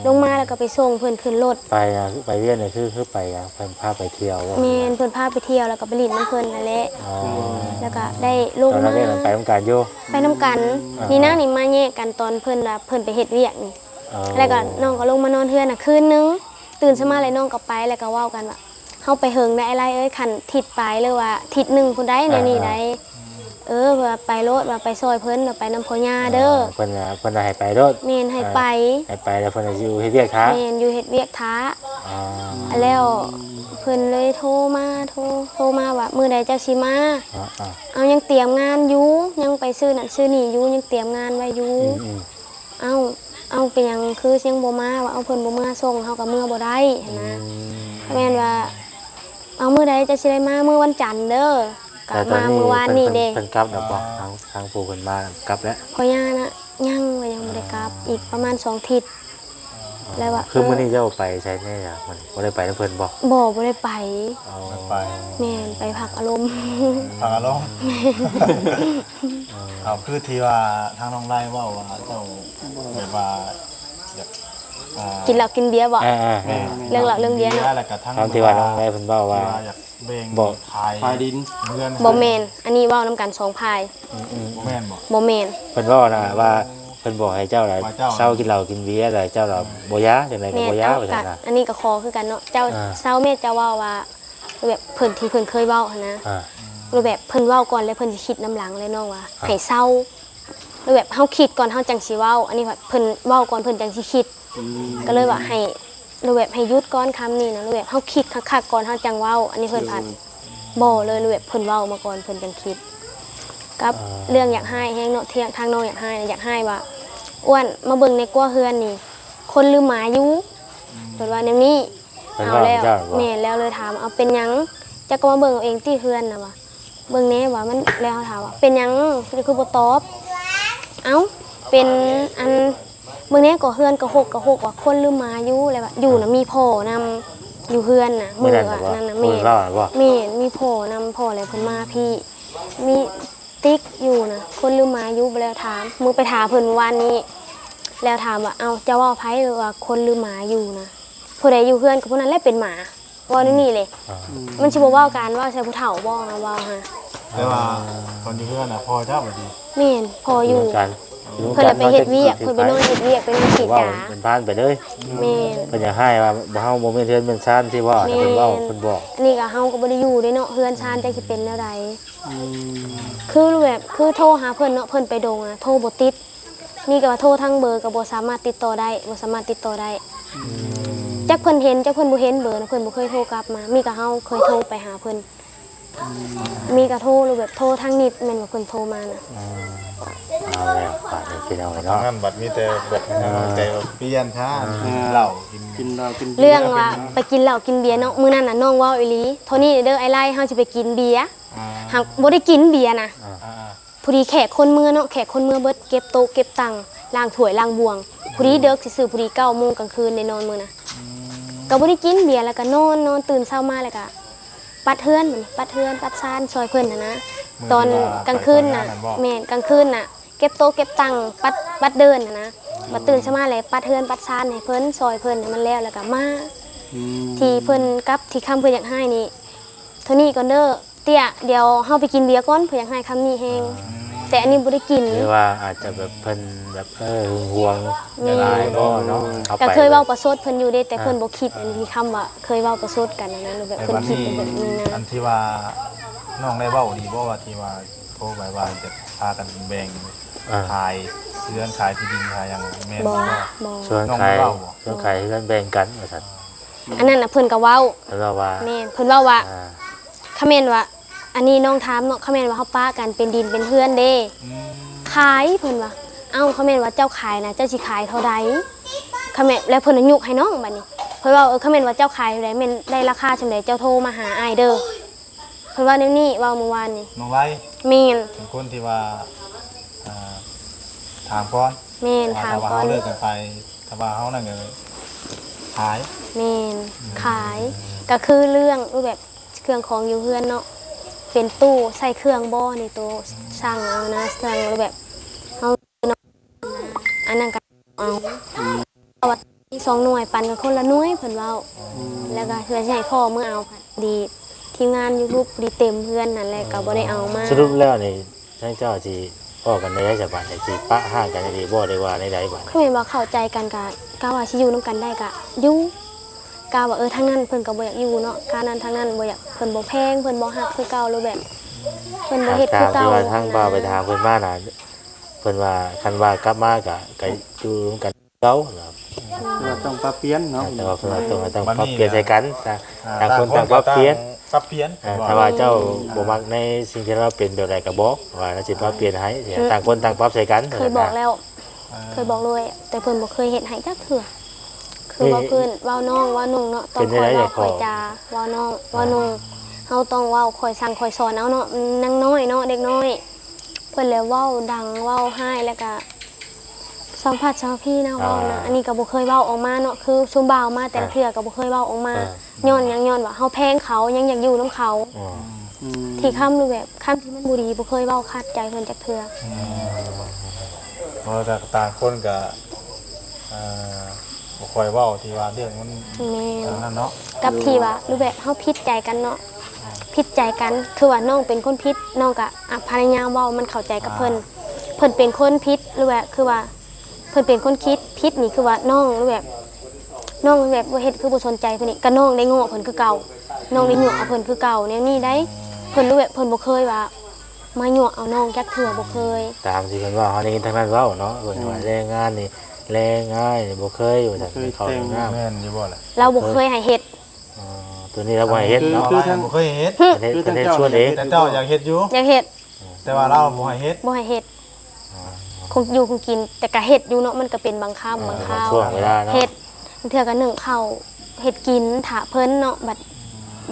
ອໍ ລົງມາແລ້ວກໍໄປສົ່ງເພິ່ນຂຶ້ນລົດ. ໄປ ໄປວຽກນີ້ຄື ຄືໄປຫຍັງ? ເພິ່ນພາໄປທ່ຽວບໍ? ແມ່ນ ເພິ່ນພາໄປທ່ຽວ ແລ້ວກໍໄປຫຼິ້ນນຳເພິ່ນຫັ້ນແຫຼະ. ອໍ ແລ້ວກໍໄດ້ລົງມາ ຕອນນັ້ນໄປນຳກັນຢູ່? ໄປນຳກັນ. ອ່າ ນີ້ນະ ນີ້ມາແຍກກັນຕອນເພິ່ນວ່າເພິ່ນໄປເຮັດວຽກນີ້. ອໍ ແລ້ວກໍນ້ອງກໍລົງມານອນເຮືອນນະຄືນໜຶ່ງ. ຕື່ນເຊົ້າມາແລ້ວນ້ອງກໍໄປ ແລ້ວກໍເວົ້າກັນວ່າ ເຮົາໄປເຫິງໄດ້ອ້າຍໄລ່ເອີຍ ຄັນທິດປາຍ ຫຼືວ່າທິດໜຶ່ງພຸ້ນໃດ ອ່າ ແນວນີ້ໃດ. ອ່າ ເອີ ວ່າໄປໂລດ ວ່າໄປຊ່ອຍເພິ່ນ ວ່າໄປນຳພໍ່ຍ່າເດີ. ອ່າ ເພິ່ນວ່າ ເພິ່ນວ່າໃຫ້ໄປໂລດ. ແມ່ນ ໃຫ້ໄປ ອ່າ ໃຫ້ໄປແລ້ວເພິ່ນຊິຢູ່ເຮັດວຽກຖ້າ. ແມ່ນ ຢູ່ເຮັດວຽກຖ້າ. ອ່າ ແລ້ວເພິ່ນເລີຍໂທມາ ໂທ ໂທມາວ່າ ມື້ໃດເຈົ້າຊິມາ? ອ່າ ອ່າ ເອົາ ຍັງຕຽມງານຢູ່ ຍັງໄປຊື້ນັ້ນຊື້ນີ້ຢູ່ ຍັງຕຽມງານໄວ້ຢູ່. ອືມໆ ເອົ້າ ເອົ້າ ເປັນຫຍັງຄືຍັງບໍ່ມາ? ວ່າ ເອົ້າ ເພິ່ນບໍ່ເມືອສົ່ງ ເຮົາກໍເມືອບໍ່ໄດ້ຫັ້ນນະ. ອືມ ກໍແມ່ນວ່າ ເອົາ ມື້ໃດເຈົ້າຊິໄດ້ມາ? ມື້ວັນຈັນເດີ. ກໍມາມື້ວານນີ້ເດ້. ເພິ່ນກັບແລ້ວບໍ່? ທາງ ທາງຜູ້ເພິ່ນມາກັບແລ້ວ? ພໍ່ຍ່ານະ ຍັງ ວ່າຍັງບໍ່ໄດ້ກັບ. ອ່າ ອີກປະມານສອງທິດ. ແລ້ວວ່າ ຄືມື້ນີ້ເຈົ້າໄປໃສແດ່ລະ? ມື້ນີ້ບໍ່ໄດ້ໄປນຳເພິ່ນບໍ່? ບໍ່ ບໍ່ໄດ້ໄປ. ອໍ ໄປ ແມ່ນ ໄປພັກອາລົມ. ພັກອາລົມ. ເອົາ ຄືທີ່ວ່າທາງນ້ອງໄລເວົ້າວ່າເຈົ້າແບບວ່າຢາກ ອ່າ ກິນເຫຼົ້າກິນເບຍບໍ? ເອີໆ ແມ່ນ ເລື່ອງເຫຼົ້າເລື່ອງເບຍເນາະ. ແລ້ວກໍທາງ ຕາມທີ່ວ່ານ້ອງໄລເພິ່ນເວົ້າວ່າ ທີ່ວ່າຢາກແບ່ງ ບໍ່ ຂາຍ ຂາຍດິນເຮືອນ. ບໍ່ແມ່ນ ອັນນີ້ເວົ້ານຳກັນສອງຝ່າຍ. ອືມໆ ບໍ່ແມ່ນບໍ? ບໍ່ແມ່ນ. ເພິ່ນເວົ້ານະວ່າ ເພິ່ນບອກໃຫ້ເຈົ້າລະ ວ່າເຈົ້າ ເຊົາກິນເຫຼົ້າກິນເບຍລະ ເຈົ້າລະ ອືມ ບໍ່ຢາ ຈັ່ງໃດກໍບໍ່ຢາ ວ່າຊັ້ນນະ. ອັນນີ້ກໍຂໍຄືກັນເນາະ ເຈົ້າ ອ່າ ເຊົາແມ່ ເຈົ້າເວົ້າວ່າ ແບບເພິ່ນ ທີ່ເພິ່ນເຄີຍເວົ້າຫັ້ນນະ ອ່າ ແບບເພິ່ນເວົ້າກ່ອນ ແລ້ວເພິ່ນຊິຄິດນຳຫຼັງແຫຼະນ້ອງວ່າ ອ່າ ໃຫ້ເຊົາ ຫຼືແບບເຮົາຄິດກ່ອນເຮົາຈັ່ງຊິເວົ້າ. ອັນນີ້ເພິ່ນເວົ້າກ່ອນເພິ່ນຈັ່ງຊິຄິດ. ອືມ ກໍເລີຍວ່າໃຫ້ ຫຼືແບບໃຫ້ຢຸດກ່ອນຄຳນີ້ນະ ຫຼືແບບເຮົາຄິດຄັກໆກ່ອນເຮົາຈັ່ງເວົ້າ. ອັນນີ້ເພິ່ນພັດ ໂດຍ ບໍ່ເລີຍ ຫຼືແບບເພິ່ນເວົ້າມາກ່ອນເພິ່ນຈັ່ງຄິດ. ກັບ ອ່າ ເລື່ອງຢາກຮ້າຍແຮງເນາະ ທີ່ທາງນ້ອງຢາກຮ້າຍນະ ຢາກຮ້າຍວ່າ ອ້ວນ ມາເບິ່ງແດ່ ກົວເຮືອນນີ້ ຄົນຫຼືໝາຢູ່? ອືມ ເພິ່ນວ່າແນວນີ້. ເພິ່ນເວົ້ານຳເຈົ້າບໍ? ແມ່ນ ແລ້ວເລີຍຖາມ ເອົາ ເປັນຫຍັງ? ເຈົ້າກໍມາເບິ່ງເອົາເອງຕິເຮືອນນະວ່າ ເບິ່ງແດ່ວ່າມັນ ແລ້ວເຮົາຖາມວ່າ ເປັນຫຍັງຄືບໍ່ຕອບ? ເອົ້າ ເປັນອັນ ເບິ່ງແດ່ກໍເຮືອນກໍຮົກກໍຮົກວ່າ ຄົນຫຼືໝາຢູ່? ແລ້ວວ່າ ຢູ່ນະ ອ່າ ມີພໍ່ນຳ ຢູ່ເຮືອນນະ ມື້ນັ້ນນະ. ແມ່ນ ແມ່ນ ມີພໍ່ນຳ ພໍ່ແລ້ວເພິ່ນມາພີ້ ມີຕິກຢູ່ນະ ຄົນຫຼືໝາຢູ່? ແລ້ວຖາມ ມື້ໄປຖ້າເພິ່ນມື້ວານນີ້ ແລ້ວຖາມວ່າ ເອົ້າ ເຈົ້າເວົ້າໃຜ? ວ່າ ຄົນຫຼືໝາຢູ່ນະ ຜູ້ໃດຢູ່ເຮືອນກໍຜູ້ນັ້ນແຫຼະເປັນໝາ. ເວົ້າແນວນີ້ເລີຍ. ອ່າ ມັນຊິບໍ່ເວົ້າກັນ ເວົ້າໃສ່ຜູ້ເຖົ້າບໍ່ ເວົ້າຫາ. ແຕ່ວ່າ ອ່າ ຕອນຢູ່ເຮືອນນະ ພໍ່ເຈົ້າບໍ່ດີ? ແມ່ນ ພໍ່ຢູ່ນຳກັນ ເພິ່ນລະໄປເຮັດວຽກ ເພິ່ນໄປນອນເຮັດວຽກ ໄປນອນສີດຢາ ເວົ້າເປັນຜ່ານໄປເລີຍ. ແມ່ນ ເພິ່ນຢາກຮ້າຍວ່າ ເຮົາບໍ່ແມ່ນເຮືອນແມ່ນຊານຊິເວົ້າ ເພິ່ນເວົ້າ ເພິ່ນບອກ. ອັນນີ້ກໍເຮົາກໍບໍ່ໄດ້ຢູ່ເດ້ເນາະ ເຮືອນຊານຈັກຊິເປັນແນວໃດ. ອືມ ຄືແບບ ຄືໂທຫາເພິ່ນເນາະ ເພິ່ນໄປດົງນະ ໂທບໍ່ຕິດ. ມີແຕ່ວ່າໂທທາງເບີກໍບໍ່ສາມາດຕິດຕໍ່ໄດ້ ບໍ່ສາມາດຕິດຕໍ່ໄດ້. ອືມ ຈັກເພິ່ນເຫັນ ຈັກເພິ່ນບໍ່ເຫັນເບີນະ ເພິ່ນບໍ່ເຄີຍໂທກັບມາ. ມີແຕ່ເຮົາເຄີຍໂທໄປຫາເພິ່ນ. ອືມ ມີແຕ່ໂທ ຫຼືແບບໂທທາງນິດ ແມ່ນວ່າເພິ່ນໂທມານະ. ອ່າ ເອົາແລ້ວ ບາດນີ້ພີ່ນ້ອງເນາະ ທາງນັ້ນບັດມີແຕ່ບອກໃຫ້ນາງ ເອີ ແຕ່ວ່າປ່ຽນຊະ ອ່າ ກິນເຫຼົ້າກິນ ກິນເຫຼົ້າກິນເບຍ ເລື່ອງວ່າໄປກິນເຫຼົ້າກິນເບຍເນາະ ມື້ນັ້ນນະນ້ອງເວົ້າອີ່ຫຼີ ໂທນີ້ເດີ ອ້າຍໄລ ເຮົາຊິໄປກິນເບຍ. ອ່າ ຫາກບໍ່ໄດ້ກິນເບຍນະ. ອ່າ ພໍດີແຂກຄົນເມືອເນາະ ແຂກຄົນເມືອເບິດ ເກັບໂຕະເກັບຕັ່ງ ລ້າງຖ້ວຍລ້າງບ່ວງ. ພໍດີເດິກຊື່ໆ ພໍດີເກົ້າໂມງກາງຄືນໄດ້ນອນມື້ນະ. ອືມ ກໍບໍ່ໄດ້ກິນເບຍ ແລ້ວກໍນອນ ນອນ ຕື່ນເຊົ້າມາແລ້ວກໍປັດເຮືອນ ບັດນີ້ປັດເຮືອນປັດຊານຊ່ອຍເພິ່ນຫັ້ນນະ. ຕອນກາງຄືນນະ ແມ່ນ ກາງຄືນນະ ເກັບໂຕະເກັບຕັ່ງ ປັດ ປັດເດີ່ນຫັ້ນນະ. ບັດຕື່ນເຊົ້າມາແລ້ວປັດເຮືອນປັດຊານໃຫ້ເພິ່ນ ຊ່ອຍເພິ່ນໃຫ້ມັນແລ້ວ ແລ້ວກໍມາ. ອືມ ທີ່ເພິ່ນກັບທີ່ຄຳເພິ່ນຢາກຮ້າຍນີ້ ເທົ່ານີ້ກ່ອນເດີ ເຕ້ຍ ດຽວເຮົາໄປກິນເບຍກ່ອນ ເພິ່ນຢາກຮ້າຍຄຳນີ້ແຮງ. ອ່າ ແຕ່ອັນນີ້ບໍ່ໄດ້ກິນ ຫຼືວ່າອາດຈະແບບເພິ່ນແບບ ເອີ ຫຶງຫວງ ແມ່ນ ຫຼາຍບໍ່ເນາະ. ກໍເຄີຍເວົ້າປະຊົດເພິ່ນຢູ່ເດ້ ແຕ່ເພິ່ນ ອ່າ ບໍ່ຄິດອັນທີ່ຄຳວ່າເຄີຍເວົ້າປະຊົດກັນຫັ້ນນະ ຫຼືແບບເພິ່ນຄິດແບບນີ້ນະ. ອັນທີ່ວ່ານ້ອງໄດ້ເວົ້າດີບໍ່ ວ່າທີ່ວ່າໂທໄປວ່າຈະພາກັນແບ່ງ ອ່າ ຂາຍເຮືອນຂາຍທີ່ດິນຂາຍຫຍັງ ແມ່ນບໍ່? ບໍ່ ບໍ່ ຊວນຂາຍ ເວົ້າບໍ່? ຊວນຂາຍເຮືອນແບ່ງກັນວ່າຊັ້ນ. ອັນນັ້ນນະເພິ່ນກໍເວົ້າ ເພິ່ນເວົ້າວ່າ ແມ່ນ ເພິ່ນເວົ້າວ່າ ອ່າ ຄະແມ່ນວ່າ ອັນນີ້ນ້ອງຖາມເນາະ ຄະແມ່ນວ່າເຮົາປະກັນເປັນດິນເປັນເຮືອນເດ້ ອືມ ຂາຍ ເພິ່ນວ່າ ເອົ້າ ຄະແມ່ນວ່າເຈົ້າຂາຍນະ ເຈົ້າຊິຂາຍເທົ່າໃດ? ຄະແມ່ນ ແລ້ວເພິ່ນນະຍົກໃຫ້ນ້ອງບັດນີ້ ເພິ່ນເວົ້າ ເອີ ຄະແມ່ນວ່າເຈົ້າຂາຍເທົ່າໃດ ແມ່ນໄດ້ລາຄາສ່ຳໃດ ເຈົ້າໂທມາຫາອ້າຍເດີ. ເພິ່ນເວົ້າແນວນີ້ ເວົ້າມື້ວານນີ້. ນ້ອງໄລ? ແມ່ນ. ເປັນຄົນທີ່ວ່າ ອ່າ ຖາມກ່ອນ. ແມ່ນ ຖາມກ່ອນ. ຖ້າວ່າເຮົາເລີກກັນໄປ ຖ້າວ່າເຮົານັ້ນກໍຂາຍ. ແມ່ນ ອືມ ຂາຍ ກໍຄືເລື່ອງແບບເຄື່ອງຂອງຢູ່ເຮືອນເນາະ ເປັນຕູ້ໃສ່ເຄື່ອງບໍ່ ໃນໂຕສັ່ງເອົານະ ສັ່ງແບບເຮົາເນາະ ອັນນັ້ນກໍເອົາ. ອືມ ເພາະວ່າມີສອງໜ່ວຍ ປັນກັນຄົນລະໜ່ວຍ ເພິ່ນເວົ້າ. ອືມ ແລ້ວກໍເພື່ອຊິໃຫ້ພໍ່ເມືອເອົາ ພໍດີທີມງານຢູທູບ ພໍດີເຕັມເຮືອນນັ້ນແຫຼະ ກໍບໍ່ໄດ້ເອົາມາ. ສະຫຼຸບແລ້ວນີ້ ທາງເຈົ້າຊິເວົ້າກັນແນວໃດສະບາດນີ້ ຊິປະຮ້າງກັນອີ່ຫຼີບໍ່ ຫຼືວ່າແນວໃດບາດນີ້? ຄືແມ່ນວ່າເຂົ້າໃຈກັນ ກະ ກະວ່າຊິຢູ່ນຳກັນໄດ້ກະຢູ່ ກະວ່າ ເອີ ທາງນັ້ນເພິ່ນກໍບໍ່ຢາກຢູ່ເນາະ ທາງນັ້ນ ທາງນັ້ນບໍ່ຢາກ ເພິ່ນບໍ່ແພງ ເພິ່ນບໍ່ຮັກຄືເກົ່າ ຫຼືແບບເພິ່ນບໍ່ເຮັດຄືເກົ່າ. ຕາມທີ່ວ່າທາງບ່າວໄປຖາມເພິ່ນມານະ ເພິ່ນວ່າຄັນວ່າກັບມາກະ ກະຢູ່ນຳກັນ ເກົ່ານະ. ແຕ່ວ່າຕ້ອງປັບປ່ຽນເນາະ ແຕ່ວ່າເພິ່ນວ່າຕ້ອງ ຕ້ອງປັບປ່ຽນໃສ່ກັນ ຕ່າງຄົນຕ່າງປັບປ່ຽນ ອ່າ ຖ້າວ່າເຈົ້າບໍ່ມັກໃນສິ່ງທີ່ລາວເປັນແບບໃດກໍບອກວ່າລາວຊິປັບປ່ຽນໃຫ້ ຕ່າງຄົນຕ່າງປັບໃສ່ກັນ. ເຄີຍບອກແລ້ວ ເຄີຍບອກໂລດ ແຕ່ເພິ່ນບໍ່ເຄີຍເຮັດໃຫ້ຈັກເທື່ອ. ຄືເວົ້າພື້ນ ເວົ້ານ້ອງ ເວົ້າໜຸ່ງເນາະ ຕ້ອງຄ່ອຍເວົ້າຄ່ອຍຈາ ເວົ້ານ້ອງ ເວົ້າໜຸ່ງ ເຮົາຕ້ອງເວົ້າຄ່ອຍສັ່ງຄ່ອຍສອນເອົາເນາະ ຍັງນ້ອຍເນາະ ເດັກນ້ອຍ ເພິ່ນແລ້ວເວົ້າດັງ ເວົ້າຮ້າຍ ແລ້ວກະ ສ ສອງພັດສອງພີນະ ອ່າ ເວົ້ານະ ອັນນີ້ກໍບໍ່ເຄີຍເວົ້າອອກມາເນາະ ຄືຊຸມບ່າວມາແຕ່ລະເທື່ອກໍບໍ່ເຄີຍເວົ້າອອກມາ ອ່າ ຍ້ອນຫຍັງ ຍ້ອນວ່າເຮົາແພງເຂົາ ຍັງຢາກຢູ່ນຳເຂົາ ອ່າ ອືມ ທີ່ຄຳ ຫຼືແບບ ຄຳທີ່ມັນບໍ່ດີ ບໍ່ເຄີຍເວົ້າຂັດໃຈເພິ່ນຈັກເທື່ອ ອືມ ເພາະວ່າຕ່າງຄົນກໍ ເອີ ບໍ່ຄ່ອຍເວົ້າທີ່ວ່າເລື່ອງມັນ ແມ່ນ ອັນນັ້ນເນາະ ກັບທີ່ວ່າ ຫຼືແບບເຮົາຜິດໃຈກັນເນາະ ຜິດໃຈກັນ ຄືວ່ານ້ອງເປັນຄົນຜິດ ນ້ອງກໍ ອະ ພະຍາຍາມເວົ້າມັນເຂົ້າໃຈກັບເພິ່ນ ອ່າ ເພິ່ນເປັນຄົນຜິດ ຫຼືແບບ ຄືວ່າ ເພິ່ນເປັນຄົນຄິດຜິດນີ້ ຄືວ່ານ້ອງ ຫຼືແບບ ນ້ອງແບບບໍ່ເຮັດ ຄືບໍ່ສົນໃຈເພິ່ນນີ້ ກໍນ້ອງໄດ້ເງາະເພິ່ນຄືເກົ່າ ນ້ອງໄດ້ຍົວະເພິ່ນຄືເກົ່າ ແນວນີ້ໄດ໋ ເພິ່ນ ຫຼືແບບ ເພິ່ນບໍ່ເຄີຍວ່າມາຍົວະເອົານ້ອງຈັກເທື່ອ ບໍ່ເຄີຍ ຕາມທີ່ເພິ່ນເວົ້າ ເຮົາໄດ້ຍິນທາງນັ້ນເວົ້າເນາະ ເພິ່ນວ່າ ອືມ ແລງງານນີ້ ແລງງາຍນີ້ບໍ່ເຄີຍວ່າຊັ້ນ ບໍ່ເຄີຍ ເຂົ້າ ແຕ່ງ ງາມ ແມ່ນຢູ່ບໍ່ລະ? ລາວບໍ່ເຄີຍໃຫ້ເຮັດ ອໍ ຕົວນີ້ລາວບໍ່ໃຫ້ເຮັດເນາະ ຄື ຄືທາງ ບໍ່ເຄີຍເຮັດ ເຮັດ ເຮັດ ເຮັດສວນເອງ ແຕ່ເຈົ້າຢາກເຮັດຢູ່ ຢາກເຮັດ ແຕ່ວ່າລາວບໍ່ໃຫ້ເຮັດ ບໍ່ໃຫ້ເຮັດ ອ່າ ຄົງຢູ່ຄົງກິນ ແຕ່ກະເຮັດຢູ່ເນາະ ມັນກະເປັນບາງຄາວ ອ່າ ບາງຄາວ ບາງຊ່ວງເວລາເນາະ ເຮັດ ເທື່ອກະໜຶ້ງເຂົ້າ ເຮັດກິນຖ້າເພິ່ນເນາະ ບັດ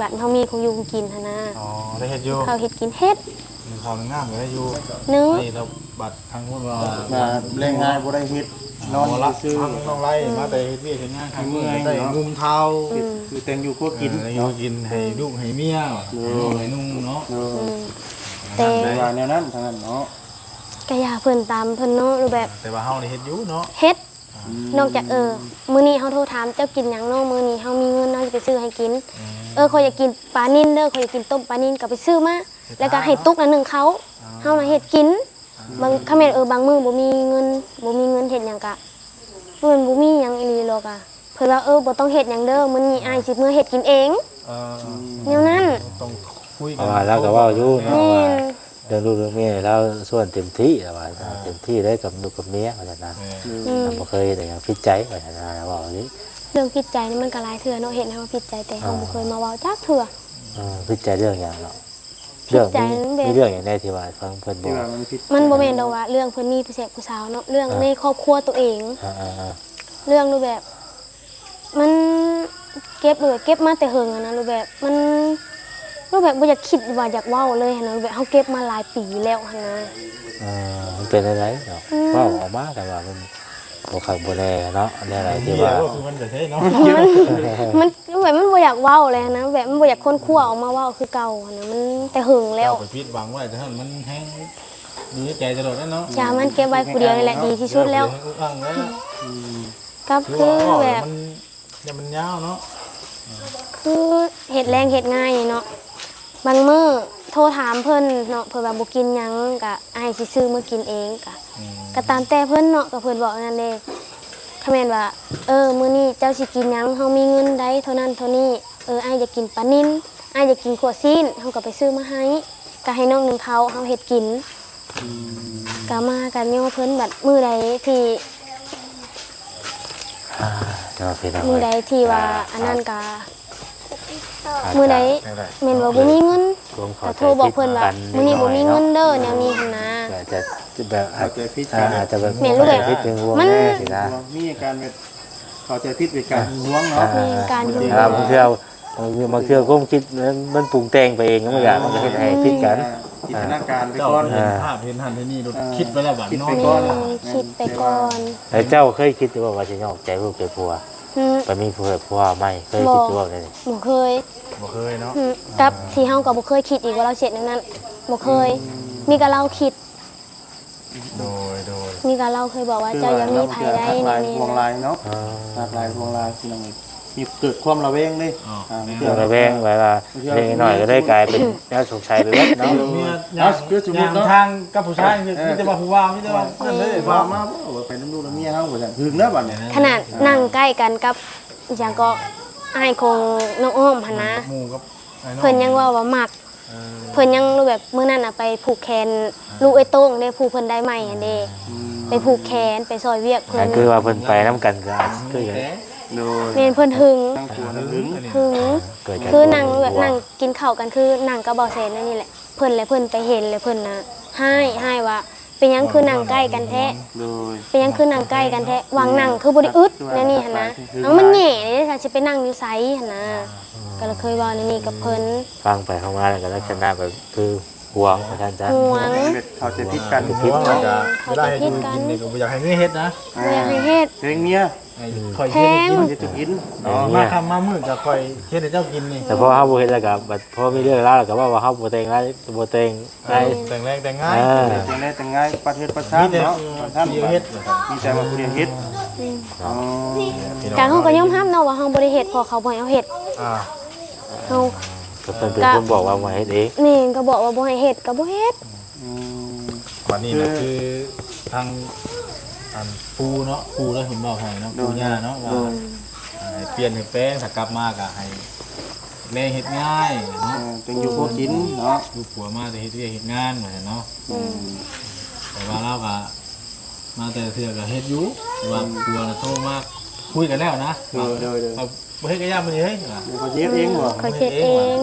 ບັດເຮົາມີຄົງຢູ່ຄົງກິນຫັ້ນນາ ອໍ ໄດ້ເຮັດຢູ່ ເຂົ້າເຮັດກິນ ເຮັດ ໜຶ້ງເຂົ້າໜຶ້ງນ້ຳກະໄດ້ຢູ່ ໜຶ້ງ ອັນນີ້ລະບັດ ທາງພຸ້ນວ່າ ວ່າແລງງານບໍ່ໄດ້ເຮັດ ນອນຊື່ໆ ທາງນ້ອງໄລ ອືມ ມາແຕ່ເຮັດວຽກເຮັດງານ ທາງເມື່ອຍ ໄດ້ງຸມເທົ່າ ອືມ ຄືແຕ່ງຢູ່ຄົວກິນ ເອີ ແຕ່ງຢູ່ຄົວກິນ ໃຫ້ລູກໃຫ້ເມຍ ໃຫ້ນຸ່ງເນາະ ອືມ ແຕ່ ແຕ່ວ່າແນວນັ້ນທາງນັ້ນເນາະ ກະຢ່າເພິ່ນຕາມເພິ່ນເນາະ ຫຼືແບບ ແຕ່ວ່າເຮົານີ້ເຮັດຢູ່ເນາະ ເຮັດ ອືມ ນອກຈາກ ເອີ ມື້ນີ້ເຮົາໂທຖາມ ເຈົ້າກິນຫຍັງເນາະ ມື້ນີ້ເຮົາມີເງິນ ເຮົາຊິໄປຊື້ໃຫ້ກິນ ອືມ ເອີ ຂ້ອຍຢາກກິນປານິນເດີ ຂ້ອຍຢາກກິນຕົ້ມປານິນ ກະໄປຊື້ມາ ແລ້ວກະໃຫ້ຕຸກນັ້ນໜຶ້ງເຂົ້າ ເຮົານະເຮັດກິນ ບາງ ຄັນແມ່ນ ເອີ ບາງມື້ບໍ່ມີເງິນ ບໍ່ມີເງິນເຮັດຫຍັງກະ ບໍ່ແມ່ນບໍ່ມີຫຍັງອີ່ຫຼີດອກກະ ເພິ່ນວ່າ ເອີ ບໍ່ຕ້ອງເຮັດຫຍັງເດີ ມື້ນີ້ອ້າຍຊິເມືອເຮັດກິນເອງ ເອີ ແນວນັ້ນ ຕ້ອງຄຸຍກັນ ເພາະວ່າລາວກໍເວົ້າຢູ່ເນາະ ແມ່ນ ວ່າເລື່ອງລູກເລື່ອງເມຍນີ້ລາວສວນເຕັມທີ່ ລາວວ່າ ອ່າ ເຕັມທີ່ເລີຍກັບລູກກັບເມຍ ວ່າຊັ້ນນະ ແມ່ນ ອືມ ບໍ່ເຄີຍເຮັດຫຍັງຜິດໃຈ ວ່າຊັ້ນນະ ລາວເວົ້ານີ້ ເລື່ອງຜິດໃຈນີ້ມັນກໍຫຼາຍເທື່ອເນາະ ເຮັດໃຫ້ເຮົາຜິດໃຈ ແຕ່ເຮົາ ອ່າ ບໍ່ເຄີຍມາເວົ້າຈັກເທື່ອ ເອີ ຜິດໃຈເລື່ອງຫຍັງເນາະ? ຜິດໃຈ ແບບ ມີເລື່ອງຫຍັງແດ່ທີ່ວ່າຟັງເພິ່ນບອກ? ທີ່ວ່າມັນຜິດໃຈ ມັນບໍ່ແມ່ນດອກວ່າເລື່ອງເພິ່ນມີຜູ້ແຊບຜູ້ສາວເນາະ ເລື່ອງ ອ່າ ໃນຄອບຄົວຕົວເອງ ອ່າໆໆ ເລື່ອງແບບ ມັນເກັບ ແບບເກັບມາແຕ່ເຫິງຫັ້ນນະ ແບບມັນ ແບບບໍ່ຢາກຄິດວ່າຢາກເວົ້າເລີຍຫັ້ນນະ ແບບເຮົາເກັບມາຫຼາຍປີແລ້ວຫັ້ນນະ ເອີ ມັນເປັນແນວໃດເນາະ? ອືມ ເວົ້າອອກມາ ແຕ່ວ່າມັນ ບໍ່ຄັກບໍ່ແນ່ເນາະ ແນວໃດທີ່ວ່າ ມັນ ມັນ ແບບມັນບໍ່ຢາກເວົ້າແລ້ວນະ ແບບມັນບໍ່ຢາກຄົ້ນຄວ້າອອກມາເວົ້າຄືເກົ່າຫັ້ນນະ ມັນແຕ່ເຫິງແລ້ວ ເຈົ້າໄປຜິດຫວັງໄວ້ ແຕ່ຫັ້ນມັນແຮງຢູ່ໃນໃຈຕະຫຼອດແລ້ວເນາະ ຢ່າ ມັນເກັບໄວ້ຜູ້ດຽວນີ້ແຫຼະດີທີ່ສຸດແລ້ວ ອືມ ກັບຄືແບບ ຢ່າມັນຍາວເນາະ ຄືເຮັດແລງເຮັດງ່າຍເນາະ ບາງມື້ໂທຖາມເພິ່ນເນາະ ເພິ່ນວ່າບໍ່ກິນຫຍັງ ກະອ້າຍຊິຊື້ມາກິນເອງ ກະ ອືມ ກະຕາມແຕ່ເພິ່ນເນາະ ກະເພິ່ນບອກນັ້ນເດ້ ຄັນແມ່ນວ່າ ເອີ ມື້ນີ້ເຈົ້າຊິກິນຫຍັງ ເຮົາມີເງິນໄດ໋ເທົ່ານັ້ນເທົ່ານີ້ ເອີ ອ້າຍຢາກກິນປານິນ ອ້າຍຢາກກິນຂົ້ວຊີ້ນ ເຮົາກະໄປຊື້ມາໃຫ້ ກະໃຫ້ນ້ອງໜຶ້ງເຂົ້າ ເຮົາເຮັດກິນ ອືມ ກະມາກັນຍໍເພິ່ນ ບັດມື້ໃດທີ່ ອ່າ ເຈົ້າເປັນຫຍັງ ມື້ໃດທີ່ວ່າ ອ່າ ອັນນັ້ນກະ ອ່າ ມື້ໃດ ແມ່ນວ່າບໍ່ມີເງິນ ກໍໂທບອກເພິ່ນວ່າ ມື້ນີ້ບໍ່ມີເງິນເດີ ແນວນີ້ຫັ້ນນະ ອາດຈະແບບ ອາດຈະແບບ ແມ່ນ ເຂົ້າໃຈຜິດຫວງ ມັນ ແດ່ຊີ້ນະ ມີການແບບເຂົ້າໃຈຜິດ ເປັນການຫຶງຫວງເນາະ ອ່າ ແມ່ນ ການຫຶງຫວງ ບາງເທື່ອ ບາງເທື່ອຄວາມຄິດມັນ ມັນປຸງແຕ່ງໄປເອງ ມັນກະ ມັນກະເຮັດໃຫ້ຜິດກັນ ຈິນຕະນາການໄປກ່ອນ ເຫັນພາບເຫັນຫັ້ນເຫັນນີ້ ຄິດໄປແລ້ວບາດເນາະ ຄິດໄປກ່ອນ ແລ້ວເຈົ້າເຄີຍຄິດຢູ່ບໍ່ວ່າຊິນອກໃຈລູກໃຈຜົວ ໄປມີຜົວໃໝ່ ເຄີຍຄິດຢູ່ບໍ່ແນວນີ້? ບໍ່ເຄີຍ ບໍ່ເຄີຍເນາະ ອືມ ກັບທີ່ເຮົາກໍບໍ່ເຄີຍຄິດອີກວ່າລາວຊິເຮັດແນວນັ້ນ ບໍ່ເຄີຍ ອືມ ມີແຕ່ລາວຄິດ ໂດຍ ໂດຍ ມີແຕ່ລາວເຄີຍບອກວ່າ ເຈົ້າຢ່າມີໃຜໄດ້ ແນວນີ້ ຮັກຫຼາຍຫວງຫຼາຍເນາະ ອ່າ ຮັກຫຼາຍຫວງຫຼາຍ ພີ່ນ້ອງເອີຍ ມີເກີດຄວາມລະແວງເດ້ ອ່າ ຄວາມລະແວງ ແບບວ່າເລັກນ້ອຍກໍໄດ້ກາຍເປັນແນວສົງໄສໄປເບິດເນາະ ເອົາ ຄືສົມມຸດເນາະ ທາງກັບຜູ້ຊາຍ ເອີ ມີແຕ່ວ່າຜູ້ວ່າ ມີແຕ່ວ່ານັ້ນເດ້ ວ່າມາບໍ່ ວ່າໄປນຳລູກນຳເມຍເຮົາ ວ່າຊັ້ນ ຫຶງແລ້ວບັດນີ້ ຂະໜາດນັ່ງໃກ້ກັນກັບ ອີຫຍັງກໍ ອ້າຍຂອງນ້ອງອ້ອມຫັ້ນນະ ໝູ່ກັບອ້າຍນ້ອງ ເພິ່ນຍັງເວົ້າວ່າມັກ ເອີ ເພິ່ນຍັງແບບ ມື້ນັ້ນນະໄປຜູກແຂນ ອ່າ ລູກເອື້ອຍໂຕ້ງເດ້ ຜູ້ເພິ່ນໄດ້ໃໝ່ຫັ້ນເດ້ ອືມ ໄປຜູກແຂນ ໄປຊ່ອຍວຽກເພິ່ນ ຄືວ່າເພິ່ນໄປນຳກັນກໍອາດຄືກັນ ໂດຍ ແມ່ນ ເພິ່ນຫຶງ ທັງຜົວນັ້ນຫຶງ ຫຶງ ເອີ ຄືນັ່ງແບບນັ່ງກິນເຂົ້າກັນ ຄືນັ່ງກັບບ່າວແສນແນວນີ້ແຫຼະ ເພິ່ນແຫຼະ ເພິ່ນໄປເຫັນແລ້ວເພິ່ນນະຮ້າຍ ຮ້າຍວ່າ ເປັນຫຍັງຄືນັ່ງໃກ້ກັນແທ້ ໂດຍ ເປັນຫຍັງຄືນັ່ງໃກ້ກັນແທ້ ຫວ່າງນັ່ງຄືບໍ່ໄດ້ອຶດ ແນວນີ້ຫັ້ນນະ ເອົາ ມັນແຍ່ເດ້ ຖ້າຊິໄປນັ່ງຢູ່ໃສຫັ້ນນະ ອ່າ ກໍເລີຍເຄີຍເວົ້າແນວນີ້ກັບເພິ່ນ ຟັງໄປຟັງມາແລ້ວກໍລັກສະນະແບບຄື ຫວງວ່າຊັ້ນຊະ ຫວງ ເຮັດເຂົ້າໃຈຜິດກັນ ເຮັດເຂົ້າໃຈຜິດເນາະ ແລ້ວເວລາເຮັດຢູ່ກິນນີ້ກໍບໍ່ຢາກໃຫ້ເມຍເຮັດນະ ບໍ່ຢາກໃຫ້ເຮັດ ແພງເມຍ ໃຫ້ຂ້ອຍເຮັດໃຫ້ກິນ ໃຫ້ເຮັດໃຫ້ກິນເນາະ ແພງ ມາຄ່ຳມາມືດກໍຂ້ອຍເຮັດໃຫ້ເຈົ້າກິນນີ້ ແຕ່ພໍເຮົາບໍ່ເຮັດແລ້ວກໍບັດພໍມີເລື່ອງລາວແລ້ວກໍເວົ້າວ່າເຮົາບໍ່ແຕ່ງງານ ບໍ່ແຕ່ງ ເອີ ແຕ່ງແລງແຕ່ງງ່າຍ ເອີ ແຕ່ງແລງແຕ່ງງ່າຍ ປະເທດປະຊາດເນາະ ມີແຕ່ຜູ້ດຽວເຮັດ ມີແຕ່ວ່າຜູ້ດຽວເຮັດ ອືມ ອໍ ກະເຮົາກໍຍອມຮັບເນາະວ່າເຮົາບໍ່ໄດ້ເຮັດ ເພາະເຂົາບໍ່ໃຫ້ເຮົາເຮັດ ອ່າ ເຮົາ ກໍເພິ່ນເປັນຄົນບອກວ່າບໍ່ໃຫ້ເຮັດເອງ ແມ່ນ ກໍບອກວ່າບໍ່ໃຫ້ເຮັດ ກໍບໍ່ເຮັດ ອືມ ບັດນີ້ນະ ຄື ຄືທາງ ອັນ ປູ່ເນາະ ປູ່ລະເພິ່ນບອກໃຫ້ເນາະ ໂດຍ ປູ່ຍ່າເນາະ ໂດຍ ວ່າ ອ່າ ໃຫ້ປ່ຽນໃຫ້ແປງ ຖ້າກັບມາກໍໃຫ້ ແລງເຮັດງານເນາະ ເອີ ຈັ່ງຢູ່ພໍກິນເນາະ ລູກຜົວມາແຕ່ເຮັດວຽກເຮັດງານວ່າຊັ້ນເນາະ ອືມ ແຕ່ວ່າລາວກໍມາແຕ່ລະເທື່ອກໍເຮັດຢູ່ ແຕ່ວ່າ ອືມ ຜົວນະໂທມາຄຸຍກັນແລ້ວນະ ໂດຍ ໂດຍ ໂດຍ ວ່າບໍ່ເຮັດກໍຢ່າມື້ນີ້ເຮີ້ຍວ່າ ເຂົາຊິເຮັດເອງບໍ່ ເຂົາຊິເຮັດເອງ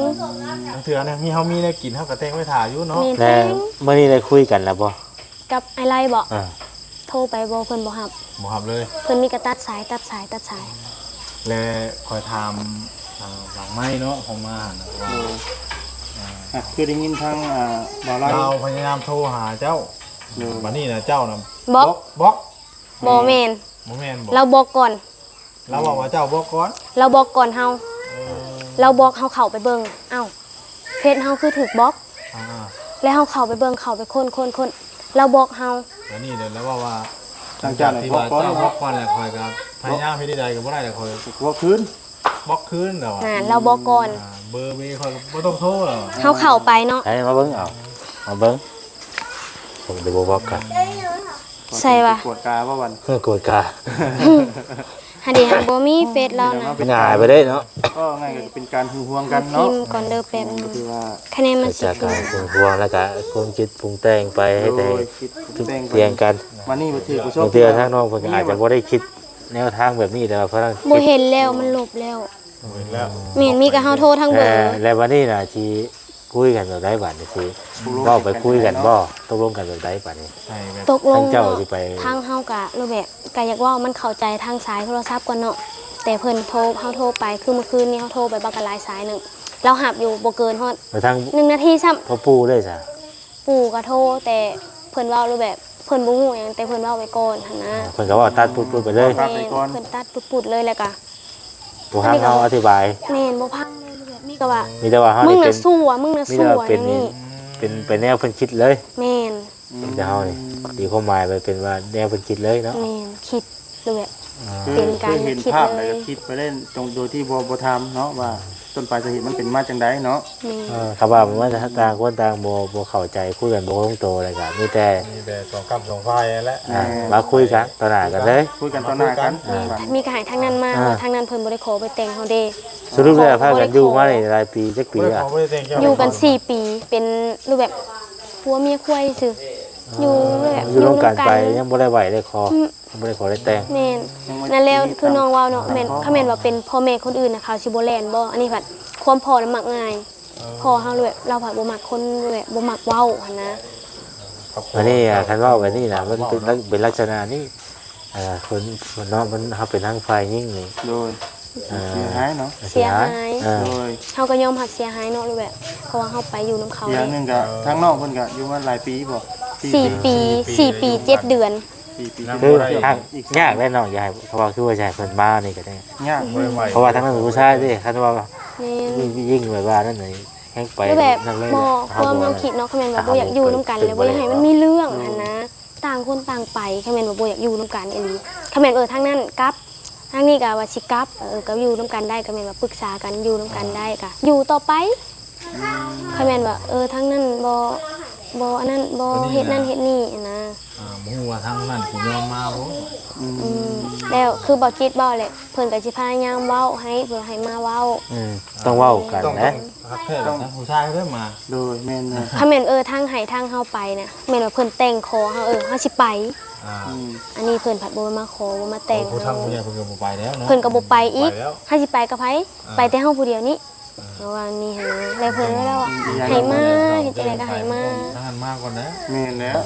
ບາງເທື່ອນະ ມີ ເຮົາມີແນວກິນ ເຮົາກໍແຕ່ງໄວ້ຖ້າຢູ່ເນາະ ແມ່ນ ແລ້ວມື້ນີ້ໄດ້ຄຸຍກັນແລ້ວບໍ່? ກັບອ້າຍໄລບໍ່? ເອີ ໂທໄປບໍ່ ເພິ່ນບໍ່ຮັບ ບໍ່ຮັບເລີຍ ເພິ່ນມີແຕ່ຕັດສາຍ ຕັດສາຍ ຕັດສາຍ ແລະ ຂ້ອຍຖາມ ອ່າ ຫຼັງໄມເນາະ ເຂົ້າມາຫັ້ນນະວ່າ ໂດຍ ອ່າ ອ່ະ ຄືໄດ້ຍິນທາງ ອ່າ ບ່າວລາວ ລາວພະຍາຍາມໂທຫາເຈົ້າ ໂດຍ ບັດນີ້ນະເຈົ້ານະ ບລັອກ ບລັອກ ບໍ່ແມ່ນ ບໍ່ແມ່ນບໍ່ ລາວບລັອກກ່ອນ ລາວເວົ້າວ່າເຈົ້າບລັອກກ່ອນ ລາວບລັອກກ່ອນເຮົາ ເອີ ລາວບລັອກເຮົາເຂົ້າໄປເບິ່ງ ອ້າວ ເຟສເຮົາຄືຖືກບລັອກ ອ່າໆ ແລ້ວເຮົາເຂົ້າໄປເບິ່ງ ເຂົ້າໄປຄົ້ນ ຄົ້ນ ຄົ້ນ ລາວບລັອກເຮົາ ອັນນີ້ແຫຼະ ລາວເວົ້າວ່າ ຫຼັງຈາກທີ່ວ່າເຈົ້າບລັອກກ່ອນແລ້ວ ຂ້ອຍກໍພະຍາຍາມເຮັດໃດກໍບໍ່ໄດ້ແລ້ວ ຂ້ອຍບລັອກຄືນ ບລັອກຄືນແລ້ວ ນັ້ນ ລາວບລັອກກ່ອນ ອ່າ ເບີເມຂ້ອຍກໍບໍ່ຕ້ອງໂທແລ້ວ ເຮົາເຂົ້າໄປເນາະ ໃຫ້ມາເບິ່ງເອົາ ມາເບິ່ງ ເບິ່ງດູບໍ່ບລັອກກັນ ໃສ່ວ່າ ກວດກາບໍ່ບັດ ເອີ ກວດກາ ຫັ້ນເດ ຫາບໍ່ມີເຟສລາວນະ ງ່າຍໄປເດ້ເນາະ ກໍງ່າຍກໍເປັນການຫຶງຫວງກັນເນາະ ທີມກ່ອນເດີແປັບໜຶ່ງ ຄືວ່າ ຄະແນນມັນຊິ ຈາກການຫຶງຫວງ ແລ້ວກໍຄວາມຄິດປຸງແຕ່ງໄປ ໃຫ້ໄດ້ ໂດຍ ຄິດປຸງແຕ່ງໄປ ປ່ຽນກັນ ມານີ້ບໍ່ຖືກປະສົບ ບາງເທື່ອທາງນ້ອງເພິ່ນກໍອາດຈະບໍ່ໄດ້ຄິດແນວທາງແບບນີ້ ແຕ່ວ່າເພິ່ນ ບໍ່ເຫັນແລ້ວ ມັນລົບແລ້ວ ບໍ່ເຫັນແລ້ວ ແມ່ນ ມີກໍເຮົາໂທທາງເບີ ແລ້ວບັດນີ້ນະ ຊິ ຄຸຍກັນແບບໃດບາດນີ້ ຊິເວົ້າໄປຄຸຍກັນບໍ່? ຕົກລົງກັນແບບໃດບາດນີ້? ຕົກລົງເນາະ ທາງເຮົາກະ ຫຼືແບບ ກະຢາກເວົ້າມັນເຂົ້າໃຈທາງສາຍໂທລະສັບກ່ອນເນາະ ແຕ່ເພິ່ນໂທ ເຮົາໂທໄປ ຄືມື້ຄືນນີ້ເຮົາໂທໄປບັກກະຫຼາຍສາຍໜຶ່ງ ລາວຮັບຢູ່ບໍ່ເກີນຮອດໜຶ່ງນາທີຊ້ຳ ພໍ່ປູ່ເດ້ຊະ? ປູ່ກະໂທ ແຕ່ເພິ່ນເວົ້າ ຫຼືແບບ ເພິ່ນບໍ່ຮູ້ຫຍັງ ແຕ່ເພິ່ນເວົ້າໄປກ່ອນຫັ້ນນະ ເພິ່ນກະເວົ້າຕັດປຸດໆໄປເລີຍ ແມ່ນ ເພິ່ນຕັດປຸດໆເລີຍ ແລ້ວກະ ບໍ່ຟັງເຮົາອະທິບາຍ ແມ່ນ ບໍ່ຟັງເລີຍ ແບບມີແຕ່ວ່າ ມີແຕ່ວ່າເຮົານີ້ເປັນ ມຶງນະຊົ່ວ ມຶງນະຊົ່ວ ມີແຕ່ວ່າເປັນ ແນວນີ້ ເປັນໄປແນວເພິ່ນຄິດເລີຍ ແມ່ນ ມີແຕ່ເຮົານີ້ ຕີຄວາມໝາຍໄປເປັນວ່າແນວເພິ່ນຄິດເລີຍເນາະ ແມ່ນ ຄິດ ຫຼືແບບ ອ່າ ເປັນການຄິດເລີຍ ຄືເຫັນພາບແລ້ວກໍຄິດໄປເລີຍ ໂດຍທີ່ບໍ່ ບໍ່ຖາມເນາະວ່າ ຕົ້ນປາຍສາເຫດມັນເປັນມາຈັ່ງໃດເນາະ ແມ່ນ ເອີ ຄັນວ່າມັນຕ່າງຄົນຕ່າງບໍ່ ບໍ່ເຂົ້າໃຈ ຄຸຍກັນບໍ່ລົງໂຕ ແລ້ວກໍມີແຕ່ ມີແຕ່ສອງກ້ຳສອງຝ່າຍຫັ້ນແຫຼະ ອ່າ ມາຄຸຍກັນຕໍ່ໜ້າກັນເລີຍ ຄຸຍກັນຕໍ່ໜ້າກັນ ແມ່ນ ມີກໍໃຫ້ທາງນັ້ນມາ ອ່າ ວ່າທາງນັ້ນເພິ່ນບໍ່ໄດ້ຂໍໄປແຕ່ງເຮົາເດ້ ສະຫຼຸບແລ້ວພາກັນຢູ່ມານີ້ຫຼາຍປີ ຈັກປີລະ? ຢູ່ກັນສີ່ປີ ເປັນຮູບແບບຜົວເມຍຄົວຊື່ ຢູ່ແບບ ຢູ່ນຳກັນໄປ ຍັງບໍ່ໄດ້ໄຫວ້ໄດ້ຂໍ ອືມ ຍັງບໍ່ໄດ້ຂໍໄດ້ແຕ່ງ ແມ່ນ ນັ້ນແລ້ວຄືນ້ອງເວົ້າເນາະ ແມ່ນ ຄັນແມ່ນວ່າເປັນພໍ່ແມ່ຄົນອື່ນນະ ເຂົາຊິບໍ່ແລ່ນບໍ່? ອັນນີ້ພັດ ຄວາມພໍ່ນະມັກງ່າຍ ພໍ່ເຮົາແບບ ລາວພັດບໍ່ມັກຄົນແບບ ບໍ່ມັກເວົ້າຫັ້ນນະ ອັນນີ້ ຄັນເວົ້າແບບນີ້ນະ ມັນເປັນ ເປັນລັກສະນະນີ້ ອ່າ ຄົນ ຄົນເນາະ ມັນ ເຮົາເປັນທາງຝ່າຍຍິງນີ້ ໂດຍ ອ່າ ເສຍຫາຍເນາະ ເສຍຫາຍ ເສຍຫາຍ ອ່າ ໂດຍ ເຮົາກໍຍອມຮັບເສຍຫາຍເນາະ ຫຼືແບບ ເພາະວ່າເຮົາໄປຢູ່ນຳເຂົາ ຢ່າງໜຶ່ງກໍ ທາງນ້ອງເພິ່ນກໍຢູ່ມາຫຼາຍປີບໍ່? ສີ່ປີ ສີ່ປີເຈັດເດືອນ ສີ່ປີເຈັດເດືອນ ຄືຍາກ ຍາກແຫຼະເນາະ ຢາກໃຫ້ ເພາະວ່າຄືວ່າຢາກໃຫ້ເພິ່ນມານີ້ກໍໄດ້ ຍາກ ບໍ່ໄດ້ໄຫວ ເພາະວ່າທາງນັ້ນເປັນຜູ້ຊາຍເດ້ ຄັນວ່າ ແມ່ນ ຍິງແບບວ່ານັ້ນ ແຮງໄປ ຄືແບບ ບໍ່ ຄວາມເຮົາຄິດເນາະ ຄັນແມ່ນວ່າບໍ່ຢາກຢູ່ນຳກັນ ແລ້ວບໍ່ຢາກໃຫ້ມັນມີເລື່ອງຫັ້ນນະ ຕ່າງຄົນຕ່າງໄປ ຄັນແມ່ນວ່າບໍ່ຢາກຢູ່ນຳກັນອີ່ຫຼີ ຄັນແມ່ນ ເອີ ທາງນັ້ນກັບ ທາງນີ້ກໍວ່າຊິກັບ ເອີ ກໍຢູ່ນຳກັນໄດ້ ກໍແມ່ນວ່າປຶກສາກັນ ຢູ່ນຳກັນໄດ້ ກໍຢູ່ຕໍ່ໄປ ຄັນແມ່ນວ່າ ເອີ ທາງນັ້ນບໍ່ ບໍ່ອັນນັ້ນ ບໍ່ເຮັດນັ້ນເຮັດນີ້ຫັ້ນນະ ອ່າ ບໍ່ຮູ້ວ່າທາງນັ້ນຊິຍອມມາບໍ່ ອືມ ອືມ ແລ້ວຄືບໍ່ຈິດເວົ້າແຫຼະ ເພິ່ນກໍຊິພະຍາຍາມເວົ້າໃຫ້ ເພື່ອໃຫ້ມາເວົ້າ ອືມ ຕ້ອງເວົ້າກັນແຫຼະ ຕ້ອງ ຕ້ອງ ຕ້ອງ ທາງຜູ້ຊາຍເດີມາ ໂດຍ ແມ່ນໆ ຄັນແມ່ນ ເອີ ທາງໃຫ້ທາງເຮົາໄປນະ ແມ່ນວ່າເພິ່ນແຕ່ງຂໍເຮົາ ເອີ ເຮົາຊິໄປ ອ່າ ອືມ ອັນນີ້ເພິ່ນພັດບໍ່ມາຂໍ ບໍ່ມາແຕ່ງ ໂອ້ ຜູ້ທາງຜູ້ໃຫຍ່ເພິ່ນກໍບໍ່ໄປແລ້ວເນາະ ເພິ່ນກໍບໍ່ໄປອີກ ໄປແລ້ວ ໃຜຊິໄປກັບໃຜ ອ່າ ໄປແຕ່ເຮົາຜູ້ດຽວນີ້ ອ່າ ເພາະວ່ານີ້ຫັ້ນນະ ແລ້ວເພິ່ນກໍເວົ້າວ່າ ອືມ ໃຫ້ມາ ເຮັດຈັ່ງໃດກໍໃຫ້ມາ ທາງນັ້ນມາກ່ອນແຫຼະ ແມ່ນແລ້ວ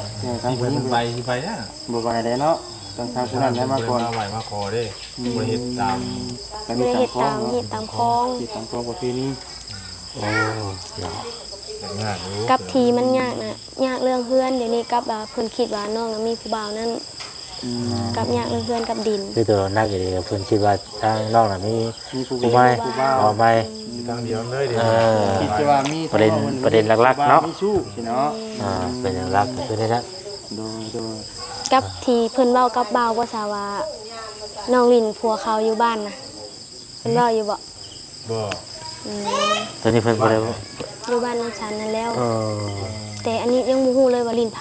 ທາງຜູ້ຍິງໄປຊິໄປນະ ບໍ່ໄປແລ້ວເນາະ ຕ້ອງທາງຜູ້ນັ້ນແຫຼະມາກ່ອນ ມາໄຫວ້ມາຂໍເດ້ ອືມ ບໍ່ໄດ້ເຮັດຕາມ ບໍ່ໄດ້ເຮັດຕາມຮີດຕາມຄອງ ຮີດຕາມຄອງປະເພນີ ໂອ້ ເນາະ ຍາກຢູ່ ກັບທີ່ມັນຍາກນະ ຍາກເລື່ອງເຮືອນ ດຽວນີ້ກັບວ່າເພິ່ນຄິດວ່ານ້ອງນະມີຜູ້ບ່າວນັ້ນ ອືມ ກັບຍາກເລື່ອງເຮືອນກັບດິນ ຄືຕົວໜັກອີ່ຫຼີ ເພິ່ນຄິດວ່າທາງນ້ອງນະມີ ມີຜູ້ ຜູ້ໃໝ່ ຜູ້ບ່າວ ຜູ້ບ່າວໃໝ່ ອືມ ຢູ່ທາງດຽວເລີຍ ເອີ ຄິດແຕ່ວ່າມີ ປະເດັນ ປະເດັນຫຼັກໆເນາະ ມີຊູ້ຊີ້ເນາະ ອ່າ ເປັນຫຼັກໆກໍຄືນັ້ນແຫຼະ ໂດຍ ໂດຍ ກັບທີ່ເພິ່ນເວົ້າກັບບ່າວບໍ່ຊາວ່າ ນ້ອງຫຼິ້ນຜົວເຂົາຢູ່ບ້ານນະ ເພິ່ນເວົ້າຢູ່ບໍ່? ບໍ່ ອືມ ຕອນນີ້ເພິ່ນບໍ່ໄດ້ ຢູ່ບ້ານນ້ອງສັນນັ້ນແລ້ວ ເອີ ແຕ່ອັນນີ້ຍັງບໍ່ຮູ້ເລີຍວ່າຫຼິ້ນໃຜ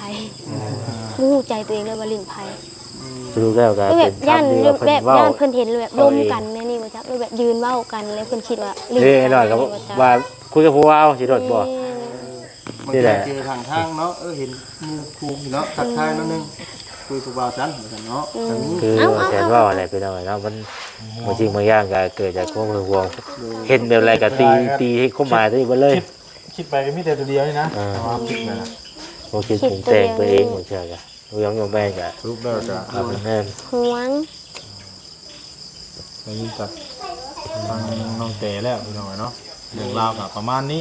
ອືມ ບໍ່ຮູ້ໃຈຕົວເອງເລີຍວ່າຫຼິ້ນໃຜ ສະຫຼຸບແລ້ວກໍ ແບບຢ້ານ ແບບຢ້ານເພິ່ນເຫັນແບບລົມກັນແນວນີ້ບໍ່ຈັກ ຫຼືແບບຢືນເວົ້າກັນ ແລ້ວເພິ່ນຄິດວ່າຫຼິ້ນ ເດ້ ນ້ອຍກໍວ່າຄຸຍກັບຜູ້ບ່າວຊິໂດດບໍ່? ແມ່ນ ບາງເທື່ອເຈີທາງທາງເນາະ ເອີ ເຫັນໝູ່ຄູ່ເນາະ ທັກທາຍໜ້ອຍໜຶ່ງ ຄຸຍຜູ້ບ່າວຊັ້ນ ວ່າຊັ້ນເນາະ ອືມ ກໍມີ ຄື ເອົາ ວ່າແຊນເວົ້າແຫຼະ ພີ່ນ້ອງເອີຍເນາະ ມັນ ບາງສິ່ງບາງຢ່າງກໍເກີດຈາກຄວາມຫຶງຫວງ ໂດຍ ເຫັນແບບໃດກໍຕີ ຄິດ ຕີໃຫ້ຄວາມໝາຍຕົວນີ້ເບິດເລີຍ ຄິດ ຄິດໄປກໍມີແຕ່ຕົວດຽວນີ້ນະ ເອີ ແຕ່ວ່າຄິດໄປລະ ບໍ່ຄິດປຸງແຕ່ງຕົວເອງ ບາງເທື່ອກໍ ບໍ່ຍອມ ບໍ່ແມ່ນກໍ ສະຫຼຸບແລ້ວກໍ ເອົາເປັນແມ່ນ ຫວງ ໄດ້ຍິນຈາກທາງນ້ອງແຕແລ້ວ ພີ່ນ້ອງເອີຍເນາະ ເລື່ອງລາວກໍປະມານນີ້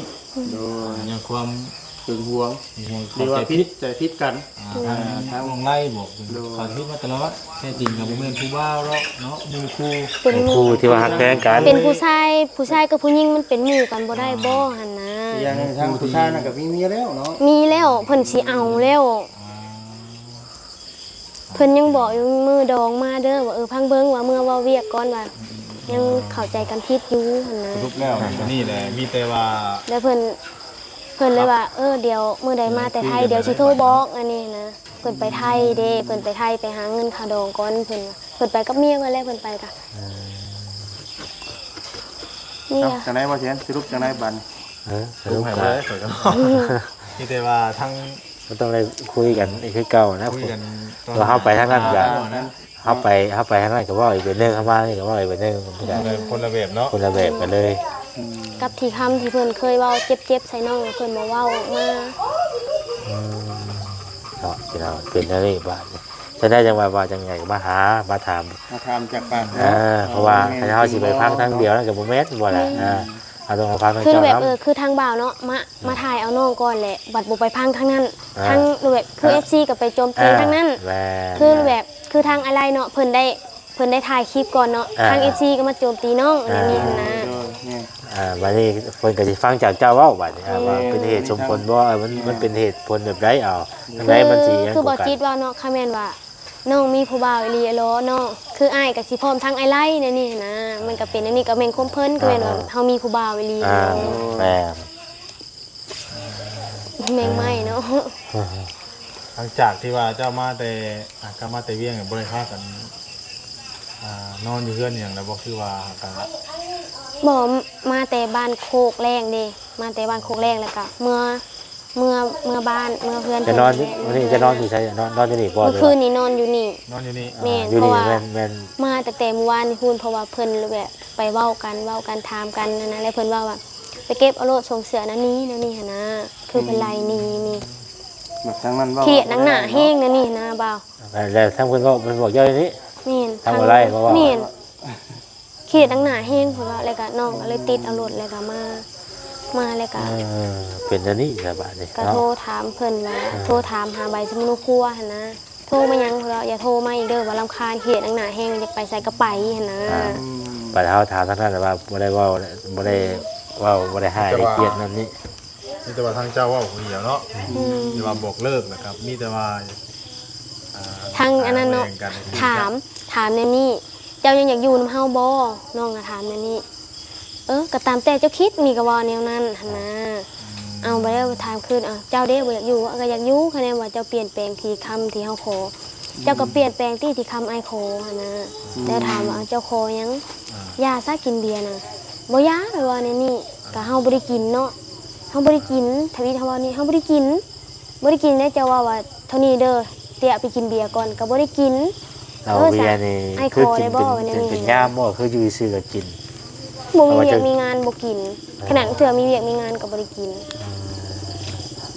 ໂດຍ ຍັງຄວາມຫຶງຫວງ ຫຶງຫວງ ຫຼືວ່າຜິດໃຈຜິດກັນ ອ່າ ທາງ ອ່າ ທາງນ້ອງໄລບອກ ໂດຍ ເຂົາຜິດມາຕະຫຼອດ ແທ້ຈິງກໍບໍ່ແມ່ນຜູ້ບ່າວດອກເນາະ ໝູ່ຄູ່ ເປັນໝູ່ ໝູ່ຄູ່ທີ່ວ່າຮັກແພງກັນ ເປັນຜູ້ຊາຍ ຜູ້ຊາຍກັບຜູ້ຍິງມັນເປັນໝູ່ກັນບໍ່ໄດ້ບໍ່ ອ່າ ຫັ້ນນະ ອີກຢ່າງໜຶ່ງທາງຜູ້ຊາຍນັ້ນກໍມີເມຍແລ້ວເນາະ ມີແລ້ວ ເພິ່ນຊິເອົາແລ້ວ ອ່າ ເພິ່ນຍັງບອກຢູ່ມື້ດອງມາເດີ ວ່າ ເອີ ພັງເບິ່ງວ່າເມືອເວົ້າວຽກກ່ອນວ່າ ຍັງເຂົ້າໃຈກັນຜິດຢູ່ຫັ້ນນະ ສະຫຼຸບແລ້ວນີ້ແຫຼະ ມີແຕ່ວ່າ ແລ້ວເພິ່ນ ເພິ່ນເລີຍວ່າ ເອີ ດຽວມື້ໃດມາແຕ່ໄທ ດຽວຊິໂທບອກ ອັນນີ້ນະ ເພິ່ນໄປໄທເດ້ ເພິ່ນໄປໄທ ໄປຫາເງິນຄ່າດອງກ່ອນ ເພິ່ນວ່າ ເພິ່ນໄປກັບເມຍເພິ່ນແຫຼະ ເພິ່ນໄປກະ ນີ້ ເອົ້າ ຈັ່ງໃດບໍ່ທຽນ ສະຫຼຸບຈັ່ງໃດບັດນີ້ ເອີ ສະຫຼຸບ ໃຫ້ ກໍ ເລີຍ ມີແຕ່ວ່າທາງ ມັນຕ້ອງໄດ້ຄຸຍກັນອີກຄືເກົ່ານະ ຄຸຍກັນ ວ່າເຮົາໄປທາງນັ້ນກໍ ອ່າ ເຮົາໄປ ເຮົາໄປທາງນັ້ນກໍເວົ້າອີກແບບໜຶ່ງ ເຮົາມານີ້ກໍເວົ້າອີກແບບໜຶ່ງ ມັນກໍ ຄົນລະແບບເນາະ ຄົນລະແບບກັນເລີຍ ອືມ ກັບທີ່ຄຳທີ່ເພິ່ນເຄີຍເວົ້າເຈັບໆໃສ່ນ້ອງ ເພິ່ນບໍ່ເວົ້າອອກມາ ອືມ ເນາະ ພີ່ນ້ອງ ເປັນແນວນີ້ບາດນີ້ ຈະໄດ້ຈັ່ງວ່າ ວ່າຈັ່ງໃດກໍມາຫາ ມາຖາມ ມາຖາມຈາກປາກ ເອີ ເນາະ ເພາະວ່າ ເອີ ຄັນເຮົາຊິໄປຟັງທາງດຽວນັ້ນກໍບໍ່ແມ່ນ ບໍ່ລະ ແມ່ນ ອ່າ ເຮົາຕ້ອງມາຟັງທາງ ຄືແບບ ເຈົ້ານຳ ເອີ ຄືທາງບ່າວເນາະ ມາ ມາຖ່າຍເອົານ້ອງກ່ອນແຫຼະ ບັດບໍ່ໄປຟັງທາງນັ້ນ ອ່າ ທາງແບບ ຄື ອ່າ ເອັຟຊີກໍໄປໂຈມຕີ ອ່າ ທາງນັ້ນ ແມ່ນ ຄືແບບ ຄືທາງອ້າຍໄລເນາະ ເພິ່ນໄດ້ ເພິ່ນໄດ້ຖ່າຍຄລິບກ່ອນເນາະ ອ່າ ທາງເອັຟຊີກໍມາໂຈມຕີນ້ອງ ອ່າ ອັນນີ້ຫັ້ນນະ ໂດຍ ແມ່ນ ອ່າ ບັດນີ້ເພິ່ນກໍຊິຟັງຈາກເຈົ້າເວົ້າບັດນີ້ ອ່າ ວ່າເປັນເຫດສົມຜົນບໍ່ ເອີ ມັນ ແມ່ນ ມັນເປັນເຫດຜົນແບບໃດ ເອົາ ຈັ່ງໃດມັນຊິ ຄື ຄືບໍ່ຈິດເວົ້າເນາະ ຄະແມ່ນວ່າ ນ້ອງມີຜູ້ບ່າວອີ່ຫຼີແລ້ວເນາະ ຄືອ້າຍກໍຊິພ້ອມທັງອ້າຍໄລແນວນີ້ຫັ້ນນະ ມັນກໍເປັນແນວນີ້ ກໍແມ່ນຄວາມເພິ່ນ ກໍແມ່ນວ່າ ອ່າ ເຮົາມີຜູ້ບ່າວອີ່ຫຼີ ອ່າ ແລ້ວເນາະ ແມ່ນ ແມ່ນໄມ້ເນາະ ອ່າ ຫຼັງຈາກທີ່ວ່າເຈົ້າມາແຕ່ ອ່າ ກັບມາແຕ່ວຽງ ບໍ່ໄດ້ພາກັນ ອ່າ ນອນຢູ່ເຮືອນຫຍັງແລ້ວບໍ່ ຄືວ່າກະ ບໍ່ ມາແຕ່ບ້ານໂຄກແລ້ງເດ້ ມາແຕ່ບ້ານໂຄກແລ້ງ ແລ້ວກະເມືອ ເມືອ ເມືອບ້ານ ເມືອເຮືອນ ຈະນອນ ເພິ່ນ ມື້ນີ້ຈະນອນຢູ່ໃສ? ນອນ ນອນຢູ່ນີ້ບໍ່? ມື້ຄືນນີ້ນອນຢູ່ນີ້ ນອນຢູ່ນີ້ ແມ່ນ ອ່າ ຢູ່ນີ້ ເພາະວ່າ ແມ່ນ ແມ່ນ ມາຕັ້ງແຕ່ມື້ວານນີ້ພຸ້ນ ເພາະວ່າເພິ່ນແບບໄປເວົ້າກັນ ເວົ້າກັນ ຖາມກັນຫັ້ນນະ ແລ້ວເພິ່ນເວົ້າວ່າ ໄປເກັບເອົາໂລດ ສົ່ງເສື້ອນັ້ນນີ້ ແນວນີ້ຫັ້ນນະ ຄືເພິ່ນໄລ່ໜີນີ້ ແບບທາງນັ້ນເວົ້າ ເຄຍດໜັກໜາແຮງແນວນີ້ຫັ້ນນະ ບ່າວ ແລ້ວທາງເພິ່ນເວົ້າ ເພິ່ນບອກເຈົ້າແນວນີ້ ແມ່ນ ທາງບໍ່ໄລ່ເຂົາເວົ້າ ແມ່ນ ເຄຍດໜັກໜາແຮງ ເພິ່ນວ່າ ແລ້ວກະນ້ອງກໍເລີຍຕິດເອົາລົດ ແລ້ວກະມາ ມາແລ້ວກະ ເອີ ເປັນແນວນີ້ລະບາດນີ້ ກະ ເນາະ ໂທຖາມເພິ່ນວ່າ ເອີ ໂທຖາມຫາໃບສຳມະໂນຄົວຫັ້ນນະ ໂທມາຫຍັງ ເພິ່ນວ່າ ຢ່າໂທມາອີກເດີ ວ່າລຳຄານ ເຄຍດໜັກໜາແຮງ ຢາກໄປໃສກໍໄປຫັ້ນນະ ອ່າ ບັດເຮົາຖາມທາງນັ້ນລະວ່າ ບໍ່ໄດ້ເວົ້າ ບໍ່ໄດ້ເວົ້າ ບໍ່ໄດ້ຮ້າຍ ບໍ່ໄດ້ຄຽດນັ້ນນີ້ ມີແຕ່ວ່າທາງເຈົ້າເວົ້າຜູ້ດຽວເນາະ ອືມ ທີ່ວ່າບອກເລີກ ແລ້ວກໍມີແຕ່ວ່າ ອ່າ ທາງອັນນັ້ນເນາະ ຖາມ ຖາມແນວນີ້ ເຈົ້າຍັງຢາກຢູ່ນຳເຮົາບໍ່? ນ້ອງກໍຖາມແນວນີ້ ເອີ ກໍຕາມແຕ່ເຈົ້າຄິດ ນີ້ກໍເວົ້າແນວນັ້ນຫັ້ນນະ ອືມ ເອົາ ບໍ່ໄດ້ຖາມຄືນ ເອົາ ເຈົ້າເດ ບໍ່ຢາກຢູ່? ເອົາ ກໍຢາກຢູ່ ຄະແນນວ່າເຈົ້າປ່ຽນແປງທີ່ຄຳທີ່ເຮົາຂໍ ເຈົ້າກໍປ່ຽນແປງຕິທີ່ຄຳອ້າຍຂໍຫັ້ນນະ ອືມ ແລ້ວຖາມວ່າ ເອົາ ເຈົ້າຂໍຫຍັງ? ອ່າ ຢາຊະ ກິນເບຍນະ ບໍ່ຢາ ຂ້ອຍເວົ້າແນວນີ້ ອ່າ ກໍເຮົາບໍ່ໄດ້ກິນເນາະ ເຮົາບໍ່ໄດ້ກິນ ທຳອິດເຮົາເວົ້ານີ້ ເຮົາບໍ່ໄດ້ກິນ ບໍ່ໄດ້ກິນເດ້ ເຈົ້າເວົ້າວ່າເທົ່ານີ້ເດີ ເຕຍໄປກິນເບຍກ່ອນ ກໍບໍ່ໄດ້ກິນ ເອົາ ເອີ ເບຍນີ້ ອ້າຍ ຄືກິນເປັນ ເປັນ ເປັນຍາມບໍ່ ຄືຢູ່ຊື່ກໍກິນ ບໍ່ມີວຽກມີງານບໍ່ກິນ ຂະໜາດເທື່ອມີວຽກມີງານກໍບໍ່ໄດ້ກິນ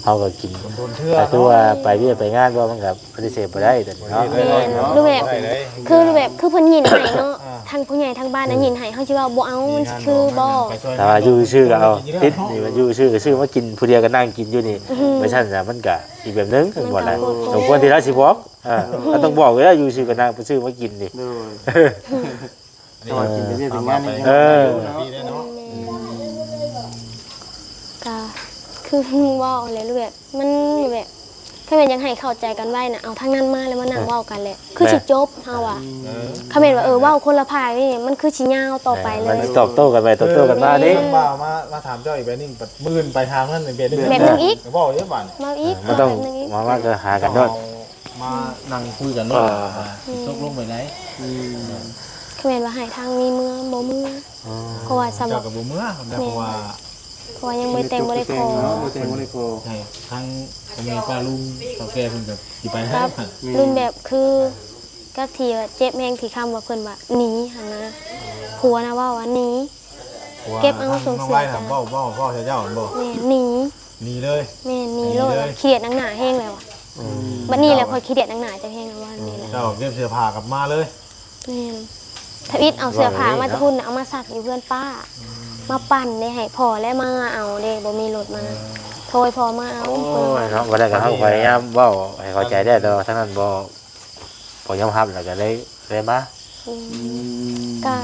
ເຮົາກໍກິນ ຄົນເທື່ອ ກໍຄືວ່າເນາະ ໄປວຽກໄປງານບໍ່ ມັນກໍປະຕິເສດບໍ່ໄດ້ຕົວນີ້ເນາະ ແມ່ນ ຫຼືແບບ ຄືແບບ ຄືເພິ່ນຍິນໃຫ້ເນາະ ອ່າ ທາງຜູ້ໃຫຍ່ທາງບ້ານໄດ້ຍິນໃຫ້ ເຮົາຊິເວົ້າບໍ່ເອົາ ມັນຊິຄືບໍ່? ແຕ່ວ່າຢູ່ຊື່ກໍເອົາ ຕິດນີ້ມັນຢູ່ຊື່ກໍຊື້ມາກິນ ຜູ້ດຽວກໍນັ່ງກິນຢູ່ນີ້ ອືມ ໄປຊັ້ນນະ ມັນກໍອີກແບບໜຶ່ງ ມັນກໍບໍ່ໄດ້ ສົມຄວນທີ່ລາວຊິບອກ ເອີ ເຮົາຕ້ອງບອກຢູ່ແລ້ວ ຢູ່ຊື່ກໍນັ່ງໄປຊື້ມາກິນນີ້ ໂດຍ ແຕ່ວ່າກິນເປັນວຽກເປັນງານນີ້ ເອີ ເນາະ ກໍຄືເວົ້າແຫຼະ ແບບ ມັນແບບ ຄັນແມ່ນຢາກໃຫ້ເຂົ້າໃຈກັນໄວນະ ເອົາທາງນັ້ນມາ ແລ້ວມານັ່ງເວົ້າກັນແຫຼະ ຄືຊິຈົບ ເຮົາວ່າ ເອີ ຄັນແມ່ນວ່າ ເອີ ເວົ້າຄົນລະພາກນີ້ ມັນຄືຊິຍາວຕໍ່ໄປເລີຍ ມັນຕອບໂຕ້ກັນໄປຕອບໂຕ້ກັນມາເດ້ ເອີ ວ່າມາ ມາຖາມເຈົ້າອີກແບບໜຶ່ງ ມື້ອື່ນໄປທາງນັ້ນແບບໜຶ່ງ ແບບໜຶ່ງອີກ ເວົ້າອີກບາດນີ້ ເວົ້າອີກ ເອີ ມັນຕ້ອງມາ ມາກໍຫາກັນໂລດ ມານັ່ງຄຸຍກັນໂລດ ເອີ ວ່າຊິຕົກລົງແບບໃດ ອືມ ຄັນແມ່ນວ່າໃຫ້ທາງນີ້ເມືອ ບໍ່ເມືອ ອໍ ເພາະວ່າສຳລັບ ເຈົ້າກໍບໍ່ເມືອ ແມ່ນ ເພາະວ່າ ເພາະວ່າຍັງບໍ່ແຕ່ງ ບໍ່ໄດ້ຂໍ ເນາະ ບໍ່ແຕ່ງ ບໍ່ໄດ້ຂໍ ໃຫ້ທາງພໍ່ແມ່ປ້າລຸງເຖົ້າແກ່ເພິ່ນກໍຊິໄປໃຫ້ ແມ່ນ ລຸງແບບຄືກັບທີ່ວ່າເຈັບແຮງທີ່ຄຳວ່າເພິ່ນວ່າໜີຫັ້ນນະ ຜົວນະເວົ້າວ່າໜີ ເກັບເອົາສົງເສຍ ເວົ້າ ເວົ້າ ເວົ້າໃສ່ເຈົ້າແມ່ນບໍ່? ແມ່ນ ໜີ ໜີເລີຍ ແມ່ນ ໜີໂລດ ໜີເລີຍ ຄຽດໜັກໜາແຮງແລ້ວ ອືມ ບັດນີ້ແຫຼະຂ້ອຍຄຽດໜັກໜາເຈົ້າແຮງແລ້ວວ່ານີ້ແຫຼະ ເຈົ້າເກັບເສື້ອຜ້າກັບມາເລີຍ ແມ່ນ ທຳອິດເອົາເສື້ອຜ້າມາແຕ່ພຸ້ນ ເອົາມາຊັກຢູ່ເຮືອນປ້າ ມາປັ່ນໄດ້ໃຫ້ພໍ່ແລະມາເອົາເດ້ ບໍ່ມີລົດມາ ເອີ ໂທໃຫ້ພໍ່ມາເອົາ ໂອ້ຍເນາະ ບໍ່ໄດ້ກໍເຮົາພະຍາຍາມເວົ້າໃຫ້ເຂົ້າໃຈແດ່ ແຕ່ວ່າທາງນັ້ນບໍ່ ບໍ່ຍອມຮັບ ແລ້ວກໍເລີຍ ເລີຍມາ ອືມ ກໍ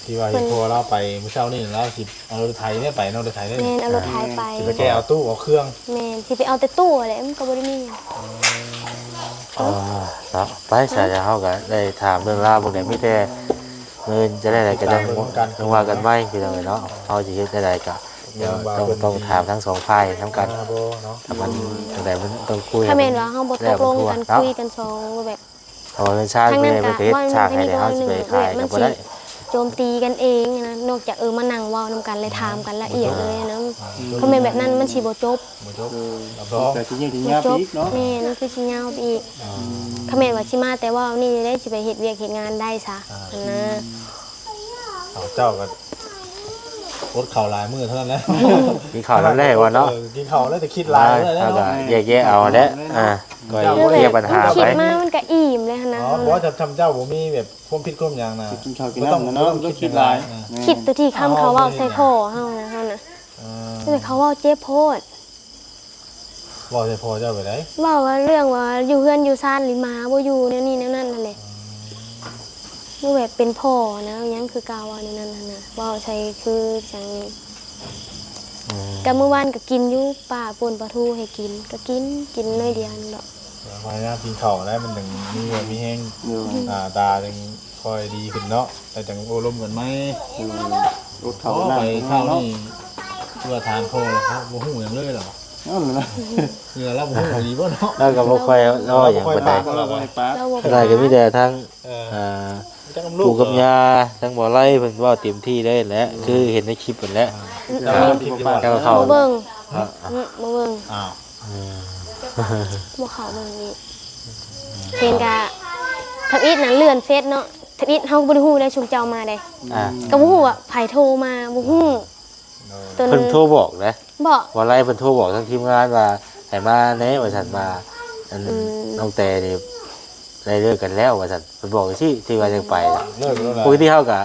ທີ່ວ່າເຫັນພໍ່ລາວໄປມື້ເຊົ້ານີ້ ລາວຊິເອົາລົດໄຖໄປເນາະ ລົດໄຖໄປ ແມ່ນ ເອົາລົດໄຖໄປ ຊິໄປແກ່ເອົາຕູ້ເອົາເຄື່ອງ ແມ່ນ ຊິໄປເອົາແຕ່ຕູ້ແຫຼະ ມັນກໍບໍ່ໄດ້ມີຫຍັງ ເອີ ເນາະ ໄປຊະ ເຮົາກໍໄດ້ຖາມເລື່ອງລາວເບິ່ງແລ້ວ ມີແຕ່ມື້ອື່ນຈະໄດ້ໃດກໍຈັ່ງ ຈັ່ງວ່າກັນໃໝ່ ພີ່ນ້ອງເອີຍເນາະ ເຮົາຊິເຮັດແນວໃດກໍ ດຽວຕ້ອງ ຕ້ອງຖາມທັງສອງຝ່າຍນຳກັນ ຖ້າມັນຈັ່ງໃດມັນຕ້ອງຄຸຍ ຖ້າແມ່ນວ່າເຮົາບໍ່ຕົກລົງກັນ ຄຸຍກັນສອງແບບ ເພາະວ່າເຮືອນຊານເພິ່ນເຮັດສ້າງໃຫ້ແລ້ວ ເຮົາຊິໄປຂາຍກໍບໍ່ໄດ້ ມັນຊິໂຈມຕີກັນເອງນະ ນອກຈາກ ເອີ ມານັ່ງເວົ້ານຳກັນ ແລະຖາມກັນລະອຽດເລີຍນະ ຄັນແມ່ນແບບນັ້ນມັນຊິບໍ່ຈົບ ບໍ່ຈົບ ເອີ ຮັບຮອງ ກໍຊິຍືດຍາວໄປອີກເນາະ ແມ່ນ ມັນຄືຊິຍາວໄປອີກ ອືມ ຄັນແມ່ນວ່າຊິມາແຕ່ເວົ້ານີ້ເດ້ ຊິໄປເຮັດວຽກເຮັດງານໄດ້ຊະ ອ່າ ຫັ້ນນະ ເອົາ ເຈົ້າກໍອົດເຂົ້າຫຼາຍມື້ເທົ່ານັ້ນແຫຼະ ກິນເຂົ້ານຳແລ້ວເນາະ ເອີ ກິນເຂົ້າແລ້ວແຕ່ຄິດຫຼາຍ ເອີ ເຮົາກໍແຍກແຍະເອົາແຫຼະ ອ່າ ກໍແຍກບັນຫາໄປ ຄິດມາມັນກໍອີ່ມເລີຍຫັ້ນນະ ອໍ ບໍ່ ຈຳ ຈຳເຈົ້າບໍ່ມີແບບຄວາມຜິດຄວາມຫຍັງນະ ກິນເຂົ້າກິນນ້ຳນະເນາະ ບໍ່ຕ້ອງຄິດຫຼາຍ ຄິດໂຕທີ່ຄຳເຂົາເວົ້າໃສ່ພໍ່ເຮົານະ ເຮົານະ ເອີ ແຕ່ເຂົາເວົ້າເຈັບໂພດ ເວົ້າໃສ່ພໍ່ເຈົ້າແບບໃດ? ເວົ້າວ່າເລື່ອງວ່າຢູ່ເຮືອນຢູ່ຊານນີ້ໝາບໍ່ຢູ່ ແນວນີ້ແນວນັ້ນຫັ້ນແຫຼະ ອືມ ຄືແບບເປັນພໍ່ນະ ຫຍັງຄືກ່າວວ່າແນວນັ້ນຫັ້ນນະ ເວົ້າໃສ່ຄືຈັ່ງນີ້ ອືມ ກໍມື້ວານກໍກິນຢູ່ ປ້າປົ່ນປາທູໃຫ້ກິນ ກໍກິນ ກິນໜ້ອຍດຽວນັ້ນດອກ ພະຍາຍາມກິນເຂົ້າແລ້ວ ມັນຈັ່ງມີເຫື່ອມີແຮງ ໂດຍ ໜ້າຕາຈັ່ງ ຄ່ອຍດີຂຶ້ນເນາະ ແລ້ວຈັ່ງໂອ້ລົມກັນໃໝ່ ອືມ ອົດເຂົ້າ ໄປເຊົ້ານີ້ ເພື່ອຖາມພໍ່ແລ້ວ ບໍ່ຮູ້ຫຍັງເລີຍລະ ນັ້ນລະ ເພື່ອລາວບໍ່ຮູ້ອີ່ຫຼີບໍ່ເນາະ ລາວກໍບໍ່ຄ່ອຍເວົ້າຫຍັງປານໃດ ລາວບໍ່ຄ່ອຍປາກ ລາວບໍ່ຄ່ອຍປາກ ກໍມີແຕ່ທາງ ເອີ ອ່າ ປູ່ກັບຍ່າ ທາງບໍ່ໄລເພິ່ນເວົ້າເຕັມທີ່ເລີຍແຫຼະ ອືມ ຄືເຫັນໃນຄລິບຫັ້ນແຫຼະ ອ່າ ແລ້ວກໍຄິດວ່າ ເຈົ້າເຂົ້າ ບໍ່ເບິ່ງ ອ່າ ອືມ ບໍ່ເບິ່ງ ອ້າວ ອືມ ບໍ່ເຂົ້າເບິ່ງອີກ ເຫັນກະ ທຳອິດນະເລື່ອນເຟສເນາະ ທຳອິດເຮົາກໍບໍ່ໄດ້ຮູ້ໄດ໋ ຊຸມເຈົ້າມາເດ້ ອ່າ ກໍບໍ່ຮູ້ວ່າໃຜໂທມາ ບໍ່ຮູ້ ໂດຍ ເພິ່ນໂທບອກເດ້ ບໍ່ ວ່າໄລເພິ່ນໂທບອກທາງທີມງານວ່າໃຫ້ມາແດ່ວ່າຊັ້ນ ວ່າອັນ ອືມ ນ້ອງແຕນີ້ໄດ້ເລີກກັນແລ້ວວ່າຊັ້ນ ເພິ່ນບອກຈັ່ງຊີ້ ທີ່ວ່າຈະໄປ ເລີກແລ້ວນະ ປົກກະຕິເຮົາກໍ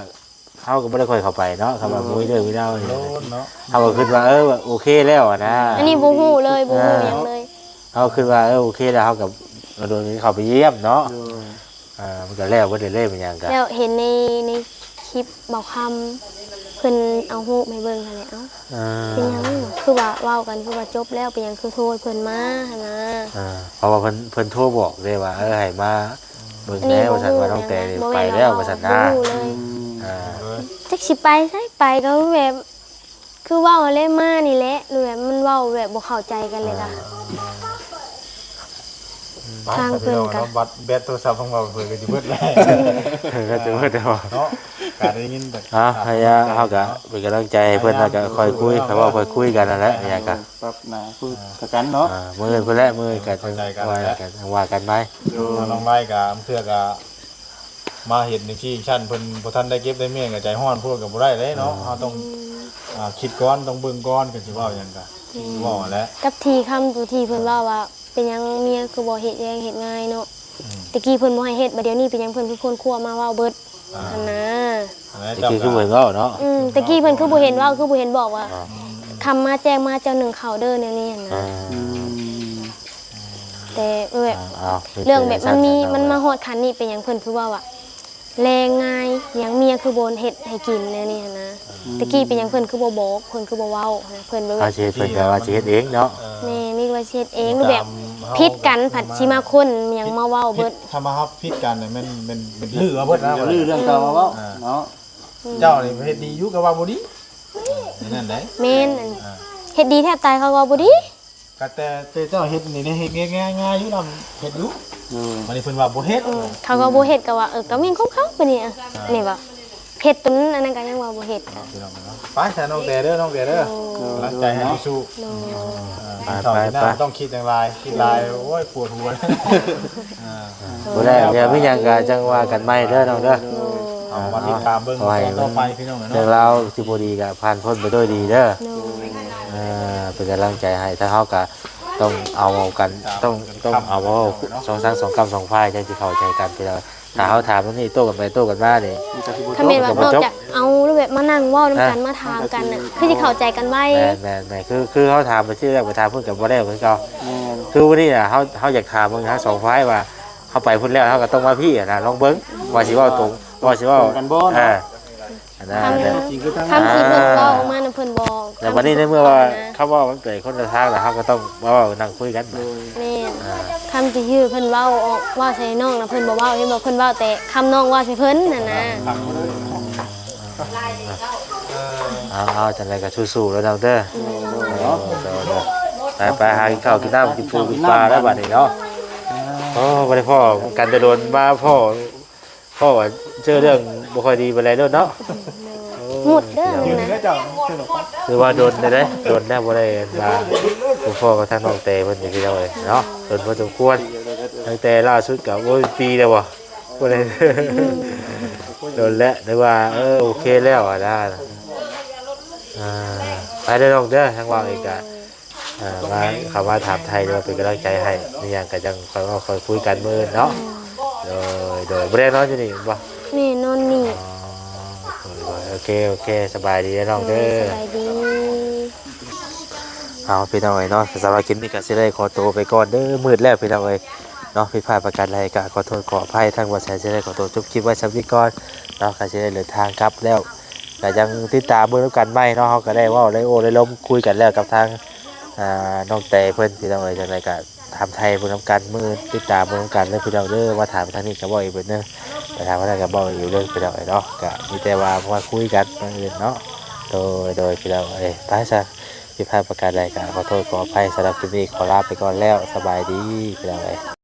ເຮົາກໍບໍ່ໄດ້ຄ່ອຍເຂົ້າໄປເນາະ ຄຳວ່າ ອືມ ບໍ່ມີເລື່ອງມີລາວນີ້ ໂດນເນາະ ເຮົາກໍຄິດວ່າ ເອີ ໂອເຄແລ້ວຫັ້ນນະ ອັນນີ້ບໍ່ຮູ້ເລີຍ ບໍ່ຮູ້ ອ່າ ຫຍັງເລີຍ ເຮົາຄິດວ່າ ເອີ ໂອເຄແລ້ວ ເຮົາກໍໂດນເຂົ້າໄປຢ້ຽມເນາະ ໂດຍ ອ່າ ມັນກໍແລ້ວເບິດເລີຍ ແມ່ນຫຍັງກໍ ແລ້ວເຫັນໃນ ໃນຄລິບເບົາຄຳ ເພິ່ນເອົາຮູບໃຫ້ເບິ່ງຫັ້ນແຫຼະ ເອົ້າ ອ່າ ເປັນຫຍັງ ຄືວ່າເວົ້າກັນ ຄືວ່າຈົບແລ້ວ ເປັນຫຍັງຄືໂທໃຫ້ເພິ່ນມາຫັ້ນນະ ອ່າ ເພາະວ່າເພິ່ນ ເພິ່ນໂທບອກເດ້ວ່າ ເອີ ໃຫ້ມາເບິ່ງແດ່ວ່າຊັ້ນ ວ່ານ້ອງແຕໄປແລ້ວວ່າຊັ້ນນະ ບໍ່ຮູ້ເລີຍ ອ່າ ຈັກຊິໄປໃສ ໄປກໍແບບ ຄືເວົ້າແຫຼະ ມານີ້ແຫຼະ ຫຼືແບບມັນເວົ້າແບບບໍ່ເຂົ້າໃຈກັນເລີຍກະ ອ່າ ທາງເພິ່ນກະ ບັດແບັດໂທລະສັບຂອງເຮົາເພິ່ນກໍຊິເບິດແລ້ວ ກໍຊິເບິດແລ້ວເນາະ ກະໄດ້ຍິນແຕ່ ອ່າ ໃຫ້ເຮົາກະເປັນກຳລັງໃຈໃຫ້ເພິ່ນ ແລ້ວກະຄ່ອຍຄຸຍ ຄ່ອຍເວົ້າຄ່ອຍຄຸຍກັນນັ້ນແຫຼະ ຫຍັງກະ ປັບໜ້າຄຸຍກັນເນາະ ອ່າ ມື້ອື່ນພຸ້ນແຫຼະ ມື້ອື່ນກະ ເຂົ້າໃຈກັນແຫຼະ ວ່າກັນໃໝ່ ໂດຍ ນ້ອງໄລກະ ບາງເທື່ອກະ ມາເຮັດຈັ່ງຊີ້ຈັ່ງຊັ້ນ ເພິ່ນບໍ່ທັນໄດ້ເກັບໄດ້ມ້ຽນ ກໍໃຈຮ້ອນໂພດກໍບໍ່ໄດ້ເດ້ເນາະ ເຮົາຕ້ອງ ອືມ ອ່າ ຄິດກ່ອນ ຕ້ອງເບິ່ງກ່ອນ ກໍຊິເວົ້າຫຍັງກໍ ອືມ ເວົ້າແຫຼະ ກັບທີ່ຄຳຕົວທີ່ເພິ່ນເວົ້າວ່າ ເປັນຫຍັງເມຍຄືບໍ່ເຮັດແຮງເຮັດງາຍເນາະ ອືມ ແຕ່ກີ້ເພິ່ນບໍ່ໃຫ້ເຮັດ ບັດດຽວນີ້ເປັນຫຍັງເພິ່ນຄືຄົ້ນຄວ້າມາເວົ້າເບິດ ອ່າ ຫັ້ນນະ. ແຕ່ກີ້ຄືບໍ່ເຫັນເວົ້າເນາະ. ອືມ ແຕ່ກີ້ເພິ່ນຄືບໍ່ເຫັນເວົ້າ ຄືບໍ່ເຫັນບອກວ່າ ອ່າ ຄ່ຳມາແຈ້ງມາເຈົ້າໜຶ້ງເຂົ້າເດີ ແນວນີ້ຫັ້ນນະ. ອ່າ ອືມ ແຕ່ແບບ ອ່າ ເລື່ອງແບບມັນມີ ມັນມາຮອດຂັ້ນນີ້ ເປັນຫຍັງເພິ່ນຄືເວົ້າວ່າ ແລງງາຍຫຍັງ ເມຍຄືບໍ່ເຮັດໃຫ້ກິນແນວນີ້ຫັ້ນນະ. ອືມ ແຕ່ກີ້ເປັນຫຍັງເພິ່ນຄືບໍ່ບອກ ເພິ່ນຄືບໍ່ເວົ້າຫັ້ນນະ ເພິ່ນແບບ ອາ ຊິເຮັດ ເພິ່ນກໍວ່າຊິເຮັດເອງເນາະ. ແມ່ນ ມີແຕ່ວ່າຊິເຮັດເອງ ຫຼືແບບຜິດກັນ ພັດຊິມາຄົ້ນຫຍັງມາເວົ້າເບິດ. ຖ້າວ່າເຮົາຜິດກັນນະ ແມ່ນ ແມ່ນ ແມ່ນ ຮື້ເອົາເບິດນະ ຮື້ເລື່ອງເກົ່າມາເວົ້າເນາະ. ອືມ ເຈົ້ານີ້ເຮັດດີຢູ່ກໍວ່າບໍ່ດີ ແມ່ນນັ້ນໃດ. ແມ່ນ ອ່າ ເຮັດດີແທບຕາຍເຂົາກໍບໍ່ດີ. ກໍແຕ່ ແຕ່ເຈົ້າເຮັດນີ້ໄດ້ເຮັດງ່າຍໆຢູ່ນຳ ເຮັດຢູ່. ເອີ ບັດນີ້ເພິ່ນວ່າບໍ່ເຮັດ ອືມ ເຂົາກໍບໍ່ເຮັດ ກໍວ່າ ເອີ ກໍແມ່ນຂອງເຂົາ ບັດນີ້ ອ່າ ແມ່ນບໍ່ ເຮັດຕົນອັນນັ້ນກໍຍັງວ່າບໍ່ເຮັດ. ພີ່ນ້ອງເນາະ ໄປຊະນ້ອງແຕເດີ ນ້ອງແຕເດີ ໂດຍ ກຳລັງໃຈໃຫ້ສູ້ໆ. ໂດຍ ເອີ ໄປ ກິນເຂົ້າ ໄປ ກິນນ້ຳ ໄປ ບໍ່ຕ້ອງຄິດຫຍັງຫຼາຍ ຄິດຫຼາຍ ໂອ້ຍ ປວດຫົວ. ອ່າ ໂດຍ ບໍ່ໄດ້ ດຽວມີຫຍັງກໍຈັ່ງວ່າກັນໃໝ່ເດີນ້ອງເດີ. ໂດຍ ເອົາມາຕິດຕາມເບິ່ງ ຂໍໃຫ້ ຕໍ່ໄປ ພີ່ນ້ອງເອີຍເນາະ ເລື່ອງລາວທີ່ບໍ່ດີກໍຜ່ານພົ້ນໄປດ້ວຍດີເດີ. ໂດຍ ເອີ ເປັນກຳລັງໃຈໃຫ້ ທາງເຮົາກໍຕ້ອງເອົາກັນ ຕ້ອງ ຕ້ອງເອົາເວົ້າສອງ ສອງ ສອງກຳສອງຝ່າຍ ຈັ່ງຊິເຂົ້າໃຈກັນ. ພີ່ນ້ອງ ຖ້າເຮົາຖາມຕົງນີ້ ໂຕ້ກັນໄປໂຕ້ກັນມານີ້ ຄັນແມ່ນວ່ານອກຈາກເອົາແບບມານັ່ງເວົ້ານຳກັນ ອ່າ ມາຖາມກັນນະ ຄືຊິເຂົ້າໃຈກັນໄວ. ແມ່ນໆໆ ຄື ຄືເຮົາຖາມໄປທີແລກ ໄປຖາມເພິ່ນກໍບໍ່ໄດ້ຄືເກົ່າ. ແມ່ນ ຄືມື້ນີ້ນະ ເຮົາ ເຮົາຢາກຖາມເບິ່ງທັງສອງຝ່າຍວ່າ ເຮົາໄປພຸ້ນແລ້ວ ເຮົາກໍຕ້ອງມາພີ້ຫັ້ນນະ ລອງເບິ່ງວ່າຊິເວົ້າຕົງ ວ່າຊິເວົ້າ ຕົງກັນບໍ່ເນາະ. ອ່າ ອັນນັ້ນ ຄຳ ແຫຼະ ຄຳທີ່ເພິ່ນເວົ້າອອກມານະ ເພິ່ນບອກ ແລ້ວບັດນີ້ໃນເມື່ອວ່າຄຳເວົ້າມັນໄປຄົນລະທາງ ແລ້ວເຮົາກໍຕ້ອງມາເວົ້ານັ່ງຄຸຍກັນ. ໂດຍ ແມ່ນ ອ່າ ຄຳທີ່ເພິ່ນເວົ້າອອກ ເວົ້າໃສ່ນ້ອງນະ ເພິ່ນບໍ່ເວົ້າ ເຫັນບໍ່ ເພິ່ນເວົ້າແຕ່ຄຳນ້ອງເວົ້າໃສ່ເພິ່ນຫັ້ນນະ. ເອົາ ເອົາ ຈັ່ງໃດກໍສູ້ໆແລ້ວນ້ອງເດີ. ໂດຍ ໂດຍ ໂດຍ ໄປ ໄປຫາກິນເຂົ້າກິນນ້ຳ ກິນປູກິນປາແລ້ວບັດນີ້ເນາະ. ໂອ້ ບໍ່ໄດ້ພໍ້ກັນແຕ່ດົນ ມາພໍ້ ເພາະວ່າເຈີເລື່ອງບໍ່ຄ່ອຍດີປານໃດໂລດເນາະ. ໝົດເດີ ນີ້ນະ ຄືວ່າດົນແລ້ວເດ້ ດົນແລ້ວບໍ່ໄດ້ມາພົບພໍ້ກັບທາງນ້ອງແຕເພິ່ນນີ້ພີ່ນ້ອງເອີຍເນາະ. ດົນພໍສົມຄວນ ຕັ້ງແຕ່ລ່າສຸດກໍ ໂອ້ຍ ປີແລ້ວບໍ່ ບໍ່ໄດ້ ອືມ ດົນແລ້ວ ແຕ່ວ່າ ເອີ ໂອເຄແລ້ວຫັ້ນນະ. ອ່າ ໄປເດີນ້ອງເດີ ທາງເວົ້າອີກກະ ອ່າ ມາ ເຂົ້າມາຖາມໄຖ່ ຫຼືວ່າເປັນກຳລັງໃຈໃຫ້ ມີຫຍັງກໍຈັ່ງຄ່ອຍເວົ້າຄ່ອຍຄຸຍກັນມື້ອື່ນເນາະ. ໂດຍ ໂດຍ ບໍ່ໄດ້ນອນຢູ່ນີ້ແມ່ນບໍ່? ແມ່ນ ນອນນີ້. ອໍ ໂອເຄ ໂອເຄ ສະບາຍດີເດີນ້ອງເດີ. ໂດຍ ສະບາຍດີ. ເອົາ ພີ່ນ້ອງເອີຍເນາະ ສຳລັບຄລິບນີ້ກໍຊິໄດ້ຂໍໂຕໄປກ່ອນເດີ ມືດແລ້ວພີ່ນ້ອງເອີຍເນາະ. ຜິດພາດປະການໃດກໍຂໍໂທດຂໍອະໄພ ທາງບ່າວແສນຊິໄດ້ຂໍໂຕຈົບຄລິບໄວ້ສ່ຳນີ້ກ່ອນເນາະ. ກໍຊິໄດ້ເດີນທາງກັບແລ້ວ ກໍຍັງຕິດຕາມເບິ່ງນຳກັນໃໝ່ເນາະ. ເຮົາກໍໄດ້ເວົ້າໄດ້ໂອ້ໄດ້ລົມຄຸຍກັນແລ້ວກັບທາງ ອ່າ ນ້ອງແຕເພິ່ນ ພີ່ນ້ອງເອີຍ. ຈັ່ງໃດກໍຖາມໄຖ່ເບິ່ງນຳກັນ ມື້ອື່ນຕິດຕາມເບິ່ງນຳກັນເດີພີ່ນ້ອງເດີ. ວ່າຖາມທາງນີ້ກໍເວົ້າອີກເບິ່ງເດີ ໄປຖາມທາງນັ້ນກໍເວົ້າອີກເບິ່ງພີ່ນ້ອງເອີຍເນາະ. ກໍມີແຕ່ວ່າມາຄຸຍກັນມື້ອື່ນເນາະ. ໂດຍ ໂດຍ ພີ່ນ້ອງເອີຍ ໄປຊະ ຜິດພາດປະການໃດກໍຂໍໂທດຂໍອະໄພ. ສຳລັບຄລິບນີ້ຂໍລາໄປກ່ອນແລ້ວ ສະບາຍດີພີ່ນ້ອງເອີຍ.